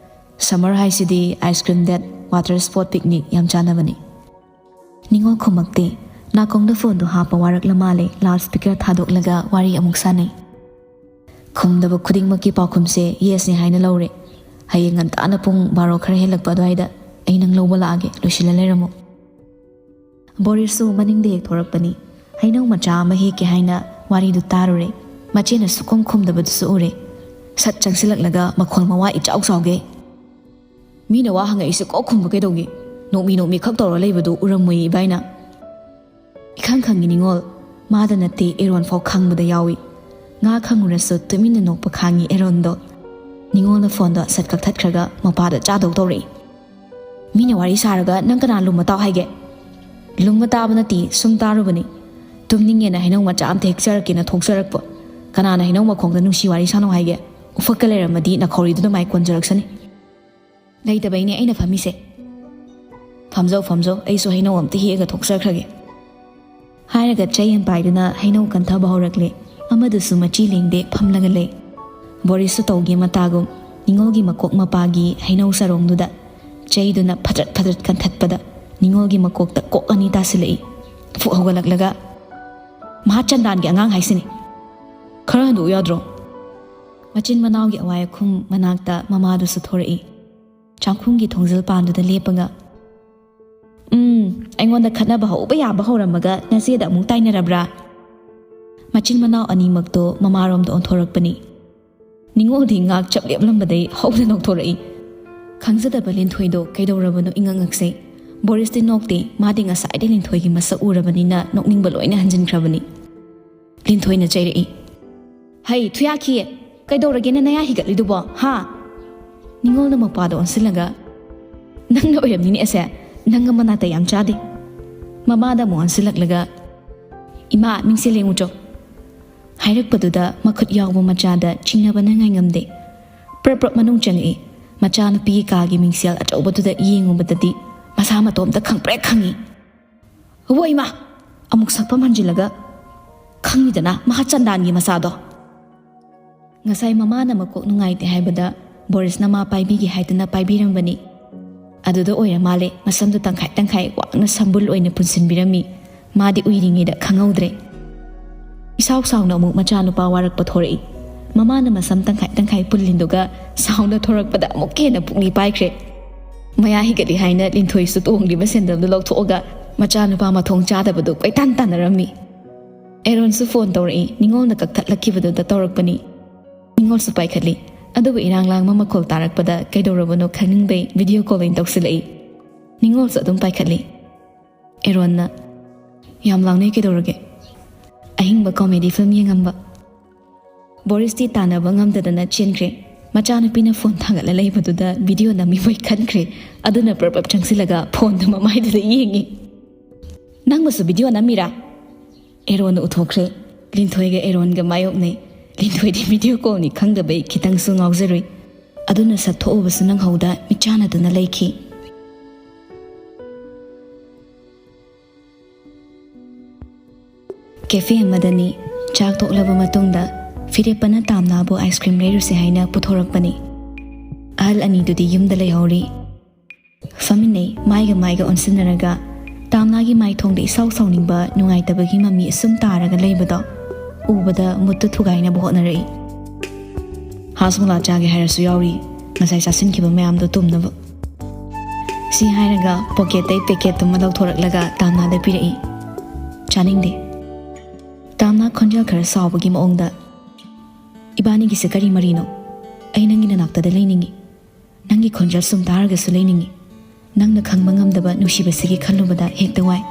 ꯁꯝꯃꯔ ꯍꯥꯏꯁꯤꯗꯤ ice cream date, Water sport picnic ꯌꯥꯝ ꯆꯥꯟꯅꯕꯅꯤ꯫ ꯅꯤꯉꯣꯜ ꯈꯨꯝꯃꯛꯇꯦ꯫ ꯅꯥꯀꯣꯡꯗ ꯐꯣꯟꯗꯨ ꯍꯥꯞꯄ ꯋꯥꯔꯛꯂ ꯃꯥꯜꯂꯦ꯫ ꯂꯥꯎꯗ ꯁ꯭ꯄꯤꯀꯔ ꯊꯥꯗꯣꯛꯂꯒ ꯋꯥꯔꯤ ꯑꯃꯨꯛ ꯁꯥꯟꯅꯩ꯫ ꯈꯨꯝꯗꯕ ꯈꯨꯗꯤꯡꯃꯛꯀꯤ ꯄꯥꯎꯈꯨꯝꯁꯦ ꯌꯦꯁꯅꯤ ꯍꯥꯏꯅ ꯂꯧꯔꯦ꯫ ꯍꯌꯦꯡ ꯉꯟꯇꯥꯅ ꯄꯨꯡ ꯕꯥꯔꯣ ꯈꯔ ꯍꯦꯜꯂꯛꯄ ꯑꯗꯨꯋꯥꯏꯗ ꯑꯩ ꯅꯪ ꯂꯧꯕ ꯂꯥꯛꯑꯒꯦ, ꯂꯣꯏꯁꯤꯜꯂ ꯂꯩꯔꯝꯃꯣ꯫ ꯕꯣꯔꯤꯁꯁꯨ ꯃꯅꯤꯡꯗ ꯍꯦꯛ ꯊꯣꯔꯛꯄꯅꯤ꯫ ꯍꯩꯅꯧ ꯃꯆꯥ ꯑꯃ ꯍꯦꯛꯀꯦ ꯍꯥꯏꯅ ꯋꯥꯔꯤꯗꯨ ꯇꯥꯔꯨꯔꯦ꯫ ꯃꯆꯦꯅ ꯁꯨꯛꯈꯨꯝ ꯈꯨꯝꯗꯕꯗꯨꯁꯨ ꯎꯔꯦ꯫ ꯁꯠ ꯆꯪꯁꯤꯜꯂꯛꯂꯒ ꯃꯈꯣꯜ ꯃꯋꯥ ꯏꯆꯥꯎ ꯆꯥꯎꯒꯩ, "ꯃꯤꯅ ꯋꯥ ꯍꯪꯉꯛꯏꯁꯦ ꯀꯣꯛ ꯈꯨꯝꯕ ꯀꯩꯗꯧꯒꯦ? ꯅꯣꯛꯃꯤ ꯅꯣꯛꯃꯤ ꯈꯛ ꯇꯧꯔ ꯂꯩꯕꯗꯨ ꯎꯔꯝꯃꯣꯏꯌꯦ ꯏꯕꯥꯏꯅ?" ꯏꯈꯪ ꯈꯪꯉꯤ ꯅꯤꯉꯣꯜ, ꯃꯥꯗ ꯅꯠꯇꯦ ꯑꯦꯔꯣꯟ ꯐꯥꯎ ꯈꯪꯕꯗ ꯌꯥꯎꯏ꯫ ꯉꯥ ꯈꯪꯉꯨꯔꯁꯨ ꯇꯨꯃꯤꯟꯅ ꯅꯣꯛꯄ ꯈꯥꯡꯉꯤ ꯑꯦꯔꯣꯟꯗꯣ꯫ ꯅꯤꯉꯣꯜꯅ ꯐꯣꯟꯗꯣ ꯁꯠ ꯀꯛꯊꯠꯈ꯭ꯔꯒ ꯃꯄꯥꯗ ꯆꯥꯗꯧ ꯇꯧꯔꯛꯏ꯫ "ꯃꯤꯅ ꯋꯥꯔꯤ ꯁꯥꯔꯒ ꯅꯪ ꯀꯅꯥ ꯂꯨꯝꯃ ꯇꯥꯎ ꯍꯥꯏꯒꯦ?" "ꯂꯨꯝꯃ ꯇꯥꯕ ꯅꯠꯇꯦ, ꯁꯨꯝ ꯇꯥꯔꯨꯕꯅꯤ꯫ ꯇꯨꯝꯅꯤꯡꯉꯦꯅ ꯍꯩꯅꯧ ꯃꯆꯥ ꯑꯝꯇ ꯍꯦꯛꯆꯔꯛꯀꯦꯅ ꯊꯣꯛꯆꯔꯛꯄ꯫ ꯀꯅꯥꯅ ꯍꯩꯅꯧ ꯃꯈꯣꯡꯗ ꯅꯨꯡꯁꯤ ꯋꯥꯔꯤ ꯁꯥꯅꯧ ꯍꯥꯏꯒꯦ? ꯎꯐꯛꯀ ꯂꯩꯔꯝꯃꯗꯤ ꯅꯈꯧꯔꯤꯗꯨꯗ ꯃꯥꯏ ꯀꯣꯟꯖꯔꯛꯁꯅꯤ꯫" "ꯂꯩꯇꯕꯩꯅꯦ ꯑꯩꯅ ꯐꯝꯃꯤꯁꯦ꯫ ꯐꯝꯖꯧ, ꯐꯝꯖꯧ, ꯑꯩꯁꯨ ꯍꯩꯅꯧ ꯑꯝꯇ ꯍꯦꯛꯑꯒ ꯊꯣꯛꯆꯈ꯭ꯔꯒꯦ꯫" ꯍꯥꯏꯔꯒ ꯆꯩ ꯑꯃ ꯄꯥꯏꯗꯨꯅ ꯍꯩꯅꯧ ꯀꯟꯊꯕ ꯍꯧꯔꯛꯂꯦ꯫ ꯑꯃꯗꯨꯁꯨ ꯃꯆꯤ ꯂꯦꯡꯗꯦ, ꯐꯝꯂꯒ ꯂꯩ꯫ ꯕꯣꯔꯤꯁꯁꯨ ꯇꯧꯒꯦ ꯃꯇꯥꯒꯨꯝ ꯅꯤꯉꯣꯜꯒꯤ ꯃꯀꯣꯛ ꯃꯄꯥꯒꯤ ꯍꯩꯅꯧ ꯆꯔꯣꯡꯗꯨꯗ ꯆꯩꯗꯨꯅ ꯐꯗ꯭ꯔꯠ ꯐꯗ꯭ꯔꯠ ꯀꯟꯊꯠꯄꯗ ꯅꯤꯉꯣꯜꯒꯤ ꯃꯀꯣꯛꯇ ꯀꯣꯛ ꯑꯅꯤ ꯇꯥꯁꯤꯜꯂꯛꯏ꯫ ꯐꯨꯛ ꯍꯧꯒꯠꯂꯛꯂꯒ, "ꯃꯍꯥ ꯆꯟꯗꯥꯟꯒꯤ ꯑꯉꯥꯡ ꯍꯥꯏꯁꯤꯅꯤ꯫ ꯈꯔ ꯍꯟꯗꯣꯛꯎ ꯌꯥꯗ꯭ꯔꯣ?" ꯃꯆꯤꯟ ꯃꯅꯥꯎꯒꯤ ꯑꯋꯥꯏ ꯑꯈꯨꯝ ꯃꯅꯥꯛꯇ ꯃꯃꯥꯗꯨꯁꯨ ꯊꯣꯔꯛꯏ꯫ ꯆꯥꯛꯈꯨꯝꯒꯤ ꯊꯣꯡꯖꯤꯜ ꯄꯥꯟꯗꯨꯗ ꯂꯦꯞꯄꯒ, "ꯎꯝ, ꯑꯩꯉꯣꯟꯗ ꯈꯠꯅꯕ ꯍꯧꯕ ꯌꯥꯕ ꯍꯧꯔꯝꯃꯒ ꯅꯆꯦꯗ ꯑꯃꯨꯛ ꯇꯥꯏꯅꯔꯕ꯭ꯔꯥ?" ꯃꯆꯤꯟ ꯃꯅꯥꯎ ꯑꯅꯤꯃꯛꯇꯣ ꯃꯃꯥꯔꯣꯝꯗ ꯑꯣꯟꯊꯣꯔꯛꯄꯅꯤ꯫ ꯅꯤꯉꯣꯜꯗꯤ ꯉꯥꯛ ꯆꯞ ꯂꯦꯞꯂꯝꯕꯗꯩ ꯍꯧꯅ ꯅꯣꯛꯊꯣꯔꯛꯏ꯫ ꯈꯪꯖꯗꯕ ꯂꯤꯟꯊꯣꯏꯗꯣ ꯀꯩꯗꯧꯔꯕꯅꯣ ꯏꯉꯛ ꯉꯛꯁꯩ꯫ ꯕꯣꯔꯤꯁꯇꯤ ꯅꯣꯛꯇꯦ, ꯃꯥꯗꯤ ꯉꯁꯥꯏꯗꯩ ꯂꯤꯟꯊꯣꯏꯒꯤ ꯃꯁꯛ ꯎꯔꯕꯅꯤꯅ ꯅꯣꯛꯅꯤꯡꯕ ꯂꯣꯏꯅ ꯍꯟꯖꯤꯟꯈ꯭ꯔꯕꯅꯤ꯫ ꯂꯤꯟꯊꯣꯏꯅ ꯆꯩꯔꯛꯏ, "ꯍꯩ, ꯊꯨꯌꯥꯈꯤ, ꯀꯩꯗꯧꯔꯒꯦꯅ ꯅꯌꯥ ꯍꯤꯒꯠꯂꯤꯗꯨꯕꯣ, ꯍꯥ?" ꯅꯤꯉꯣꯜꯅ ꯃꯄꯥꯗ ꯑꯣꯟꯁꯤꯜꯂꯒ, "ꯅꯪꯅ ꯑꯣꯏꯔꯝꯅꯤꯅꯦ ꯑꯁꯦ, ꯅꯪꯒ ꯃꯅꯥꯇ ꯌꯥꯝ ꯆꯥꯗꯦ꯫" ꯃꯃꯥꯗ ꯑꯃꯨꯛ ꯑꯣꯟꯁꯤꯜꯂꯛꯂꯒ, "ꯏꯃꯥ, ꯃꯤꯡꯁꯦꯜ ꯌꯦꯡꯉꯨꯆꯣ꯫" ꯍꯥꯏꯔꯛꯄꯗꯨꯗ ꯃꯈꯨꯠ ꯌꯥꯎꯕ ꯃꯆꯥꯗ ꯆꯤꯡꯅꯕꯅ ꯉꯥꯏꯉꯝꯗꯦ꯫ ꯄ꯭ꯔꯞ ꯄ꯭ꯔꯞ ꯃꯅꯨꯡ ꯆꯪꯉꯛꯏ꯫ ꯃꯆꯥꯅꯨꯄꯤꯒꯤ ꯀꯥꯒꯤ ꯃꯤꯡꯁꯦꯜ ꯑꯆꯧꯕꯗꯨꯗ ꯌꯦꯡꯉꯨꯕꯗꯗꯤ ꯃꯁꯥ ꯃꯇꯣꯝꯇ ꯈꯪꯄ꯭ꯔꯦꯛ ꯈꯪꯉꯤ꯫ "ꯍꯣ ꯏꯃꯥ!" ꯑꯃꯨꯛ ꯁꯛꯐꯝ ꯍꯟꯖꯤꯜꯂꯒ, "ꯈꯪꯉꯤꯗꯅ ꯃꯍꯥꯆꯟꯗꯥꯟꯒꯤ ꯃꯆꯥꯗꯣ!" ꯉꯁꯥꯏ ꯃꯃꯥꯅ ꯃꯀꯣꯛ ꯅꯨꯡꯉꯥꯏꯇꯦ ꯍꯥꯏꯕꯗ ꯕꯣꯔꯤꯁꯅ ꯃꯥ ꯄꯥꯏꯕꯤꯒꯦ ꯍꯥꯏꯗꯨꯅ ꯄꯥꯏꯕꯤꯔꯝꯕꯅꯤ꯫ ꯑꯗꯨꯗ ꯑꯣꯏꯔ ꯃꯥꯜꯂꯦ ꯃꯁꯝꯗꯨ ꯇꯪꯈꯥꯏ ꯇꯪꯈꯥꯏ ꯋꯥꯡꯅ ꯁꯝꯕꯨꯜ ꯑꯣꯏꯅ ꯄꯨꯟꯁꯤꯟꯕꯤꯔꯝꯃꯤ꯫ ꯃꯥꯗꯤ ꯎꯏꯔꯤꯉꯩꯗ ꯈꯪꯍꯧꯗ꯭ꯔꯦ꯫ ꯏꯁꯥꯎ ꯁꯥꯎꯅ ꯑꯃꯨꯛ ꯃꯆꯥꯅꯨꯄꯥ ꯋꯥꯔꯛꯄ ꯊꯣꯔꯛꯏ꯫ ꯃꯃꯥꯅ ꯃꯁꯝ ꯇꯪꯈꯥꯏ ꯇꯪꯈꯥꯏ ꯄꯨꯜꯂꯤꯟꯗꯨꯒ ꯁꯥꯎꯅ ꯊꯣꯔꯛꯄꯗ ꯑꯃꯨꯛꯀ ꯍꯦꯟꯅ ꯄꯨꯛꯂꯤ ꯄꯥꯏꯈ꯭ꯔꯦ꯫ ꯃꯌꯥ ꯍꯤꯒꯠꯂꯤ ꯍꯥꯏꯅ ꯂꯤꯟꯊꯣꯏꯁꯨ ꯇꯣꯡꯂꯤꯕ ꯁꯦꯟꯗꯜꯗꯨ ꯂꯧꯊꯣꯛꯑꯒ ꯃꯆꯥꯅꯨꯄꯥ ꯃꯊꯣꯡ ꯆꯥꯗꯕꯗꯨ ꯀꯣꯏꯇꯥꯟ ꯇꯥꯟꯅꯔꯝꯃꯤ꯫ ꯑꯦꯔꯣꯟꯁꯨ ꯐꯣꯟ ꯇꯧꯔꯛꯏ꯫ ꯅꯤꯉꯣꯜꯅ ꯀꯛꯊꯠꯂꯛꯈꯤꯕꯗꯨꯗ ꯇꯧꯔꯛꯄꯅꯤ꯫ ꯅꯤꯉꯣꯜꯁꯨ ꯄꯥꯏꯈꯠꯂꯤ꯫ ꯑꯗꯨꯕꯨ ꯏꯔꯥꯡ ꯂꯥꯡꯕ ꯃꯈꯣꯜ ꯇꯥꯔꯛꯄꯗ ꯀꯩꯗꯧꯔꯕꯅꯣ ꯈꯪꯅꯤꯡꯕꯩ ꯚꯤꯗꯤꯑꯣ ꯀꯣꯜ ꯑꯣꯏꯅ ꯇꯧꯁꯤꯜꯂꯛꯏ꯫ ꯅꯤꯉꯣꯜꯁꯨ ꯑꯗꯨꯝ ꯄꯥꯏꯈꯠꯂꯤ꯫ ꯑꯦꯔꯣꯟꯅ, "ꯌꯥꯝ ꯂꯥꯡꯅꯩ, ꯀꯩꯗꯧꯔꯒꯦ?" "ꯑꯍꯤꯡꯕ ꯀꯣꯃꯦꯗꯤ ꯐꯤꯂꯝ ꯌꯦꯡꯉꯝꯕ꯫" ꯕꯣꯔꯤꯁꯇꯤ ꯇꯥꯟꯅꯕ ꯉꯝꯗꯗꯅ ꯆꯦꯟꯈ꯭ꯔꯦ꯫ ꯃꯆꯥꯅꯨꯄꯤꯅ ꯐꯣꯟ ꯊꯥꯡꯒꯠꯂ ꯂꯩꯕꯗꯨꯗ ꯚꯤꯗꯤꯑꯣ ꯅꯝꯃꯤꯕꯣꯏ ꯈꯟꯈ꯭ꯔꯦ꯫ ꯑꯗꯨꯅ ꯄ꯭ꯔꯞ ꯄ꯭ꯔꯞ ꯆꯪꯁꯤꯜꯂꯒ ꯐꯣꯟꯗꯨ ꯃꯃꯥꯏꯗꯨꯗ ꯌꯦꯡꯉꯤ꯫ "ꯅꯪꯕꯨꯁꯨ ꯚꯤꯗꯤꯑꯣ ꯅꯝꯃꯤꯔꯥ?" ꯑꯦꯔꯣꯟꯅ ꯎꯠꯊꯣꯛꯈ꯭ꯔꯦ꯫ ꯂꯤꯟꯊꯣꯏꯒ ꯑꯦꯔꯣꯟꯒ ꯃꯥꯌꯣꯛꯅꯩ꯫ ꯂꯤꯟꯊꯣꯏꯗꯤ ꯚꯤꯗꯤꯑꯣ ꯀꯣꯜꯅꯤ ꯈꯪꯗꯕꯩ ꯈꯤꯇꯪꯁꯨ ꯉꯥꯎꯖꯔꯨꯏ꯫ ꯑꯗꯨꯅ ꯁꯠꯊꯣꯛꯎꯕꯁꯨ ꯅꯪꯍꯧꯗ ꯃꯤꯠꯆꯥꯟꯅꯗꯨꯅ ꯂꯩꯈꯤ꯫ ꯀꯦꯐꯦ ꯑꯃꯗꯅꯤ꯫ ꯆꯥꯛ ꯇꯣꯛꯂꯕ ꯃꯇꯨꯡꯗ ꯐꯤꯔꯦꯞꯄꯅ ꯇꯥꯝꯅꯥꯕꯨ ꯑꯥꯏꯁ ꯀ꯭ꯔꯤꯝ ꯂꯩꯔꯨꯁꯦ ꯍꯥꯏꯅ ꯄꯨꯊꯣꯔꯛꯄꯅꯤ꯫ ꯑꯍꯜ ꯑꯅꯤꯗꯨꯗꯤ ꯌꯨꯝꯗ ꯂꯩꯍꯧꯔꯤ꯫ ꯐꯝꯃꯤꯟꯅꯩ, ꯃꯥꯏꯒ ꯃꯥꯏꯒ ꯑꯣꯟꯁꯤꯟꯅꯔꯒ꯫ ꯇꯥꯝꯅꯥꯒꯤ ꯃꯥꯏꯊꯣꯡꯗ ꯏꯁꯥꯎ ꯁꯥꯎꯅꯤꯡꯕ, ꯅꯨꯡꯉꯥꯏꯇꯕꯒꯤ ꯃꯃꯤ ꯑꯁꯨꯝ ꯇꯥꯔꯒ ꯂꯩꯕꯗꯣ ꯎꯕꯗ ꯃꯨꯠꯇ ꯊꯨꯒꯥꯏꯅꯕ ꯍꯣꯠꯅꯔꯛꯏ꯫ "ꯍꯥꯁꯃꯨꯂꯥ ꯆꯥꯒꯦ ꯍꯥꯏꯔꯁꯨ ꯌꯥꯎꯔꯤ, ꯉꯁꯥꯏ ꯆꯥꯁꯤꯟꯈꯤꯕ ꯃꯌꯥꯝꯗꯣ ꯇꯨꯝꯅꯕ꯫" ꯁꯤ ꯍꯥꯏꯔꯒ ꯄꯣꯀꯦꯠꯇꯩ ꯄꯦꯀꯦꯠꯇꯨꯃ ꯂꯧꯊꯣꯔꯛꯂꯒ ꯇꯥꯝꯅꯥꯗ ꯄꯤꯔꯛꯏ꯫ "ꯆꯥꯅꯤꯡꯗꯦ꯫" ꯇꯥꯝꯅꯥ ꯈꯣꯟꯖꯦꯜ ꯈꯔ ꯁꯥꯎꯕꯒꯤ ꯃꯑꯣꯡꯗ, "ꯏꯕꯥꯅꯤꯒꯤꯁꯦ ꯀꯔꯤ ꯃꯔꯤꯅꯣ? ꯑꯩ ꯅꯪꯒꯤ ꯅꯅꯥꯛꯇꯗ ꯂꯩꯅꯤꯡꯉꯤ꯫ ꯅꯪꯒꯤ ꯈꯣꯟꯖꯦꯜ ꯁꯨꯝ ꯇꯥꯔꯒꯁꯨ ꯂꯩꯅꯤꯡꯉꯤ꯫ ꯅꯪꯅ ꯈꯪꯕ ꯉꯝꯗꯕ ꯅꯨꯡꯁꯤꯕꯁꯤꯒꯤ ꯈꯜꯂꯨꯕꯗ ꯍꯦꯛꯇ ꯋꯥꯏ꯫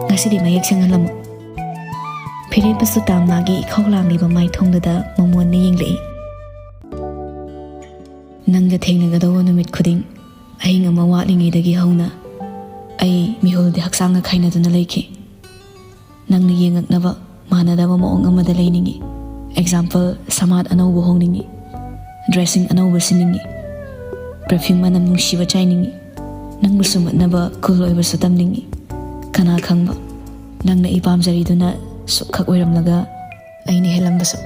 ꯉꯁꯤꯗꯤ ꯃꯌꯦꯛ ꯁꯦꯡꯍꯜꯂꯝꯃꯨ꯫" ꯐꯤꯔꯦꯞꯄꯁꯨ ꯇꯥꯝꯅꯥꯒꯤ ꯏꯈꯧ ꯂꯥꯡꯂꯤꯕ ꯃꯥꯏꯊꯣꯡꯗꯨꯗ ꯃꯃꯣꯟꯅ ꯌꯦꯡꯂꯛꯏ꯫ "ꯅꯪꯒ ꯊꯦꯡꯅꯒꯗꯧꯕ ꯅꯨꯃꯤꯠ ꯈꯨꯗꯤꯡ ꯑꯍꯤꯡ ꯑꯃ ꯋꯥꯠꯂꯤꯉꯩꯗꯒꯤ ꯍꯧꯅ ꯑꯩ ꯃꯤꯍꯨꯜꯗꯤ ꯍꯛꯆꯥꯡꯒ ꯈꯥꯏꯅꯗꯨꯅ ꯂꯩꯈꯤ꯫ ꯅꯪꯅ ꯌꯦꯡꯉꯛꯅꯕ ꯃꯥꯟꯅꯗꯕ ꯃꯑꯣꯡ ꯑꯃꯗ ꯂꯩꯅꯤꯡꯏ꯫ ꯑꯦꯛꯖꯥꯝꯄꯜ, ꯁꯃꯥꯠ ꯑꯅꯧꯕ ꯍꯣꯡꯅꯤꯡꯏ, ꯗ꯭ꯔꯦꯁꯤꯡ ꯑꯅꯧꯕ ꯁꯤꯟꯅꯤꯡꯏ, ꯄꯔꯐ꯭ꯌꯨꯝ ꯃꯅꯝ ꯅꯨꯡꯁꯤꯕ ꯆꯥꯏꯅꯤꯡꯏ, ꯅꯪꯕꯨ ꯁꯨꯝꯍꯠꯅꯕ ꯀꯨꯜ ꯑꯣꯏꯕꯁꯨ ꯇꯝꯅꯤꯡꯏ꯫ ꯀꯅꯥ ꯈꯪꯕ, ꯅꯪꯅ ꯑꯩ ꯄꯥꯝꯖꯔꯤꯗꯨꯅ ꯁꯨꯛꯈꯛ ꯑꯣꯏꯔꯝꯂꯒ ꯑꯩꯅ ꯍꯦꯜꯂꯝꯕꯁꯨ꯫"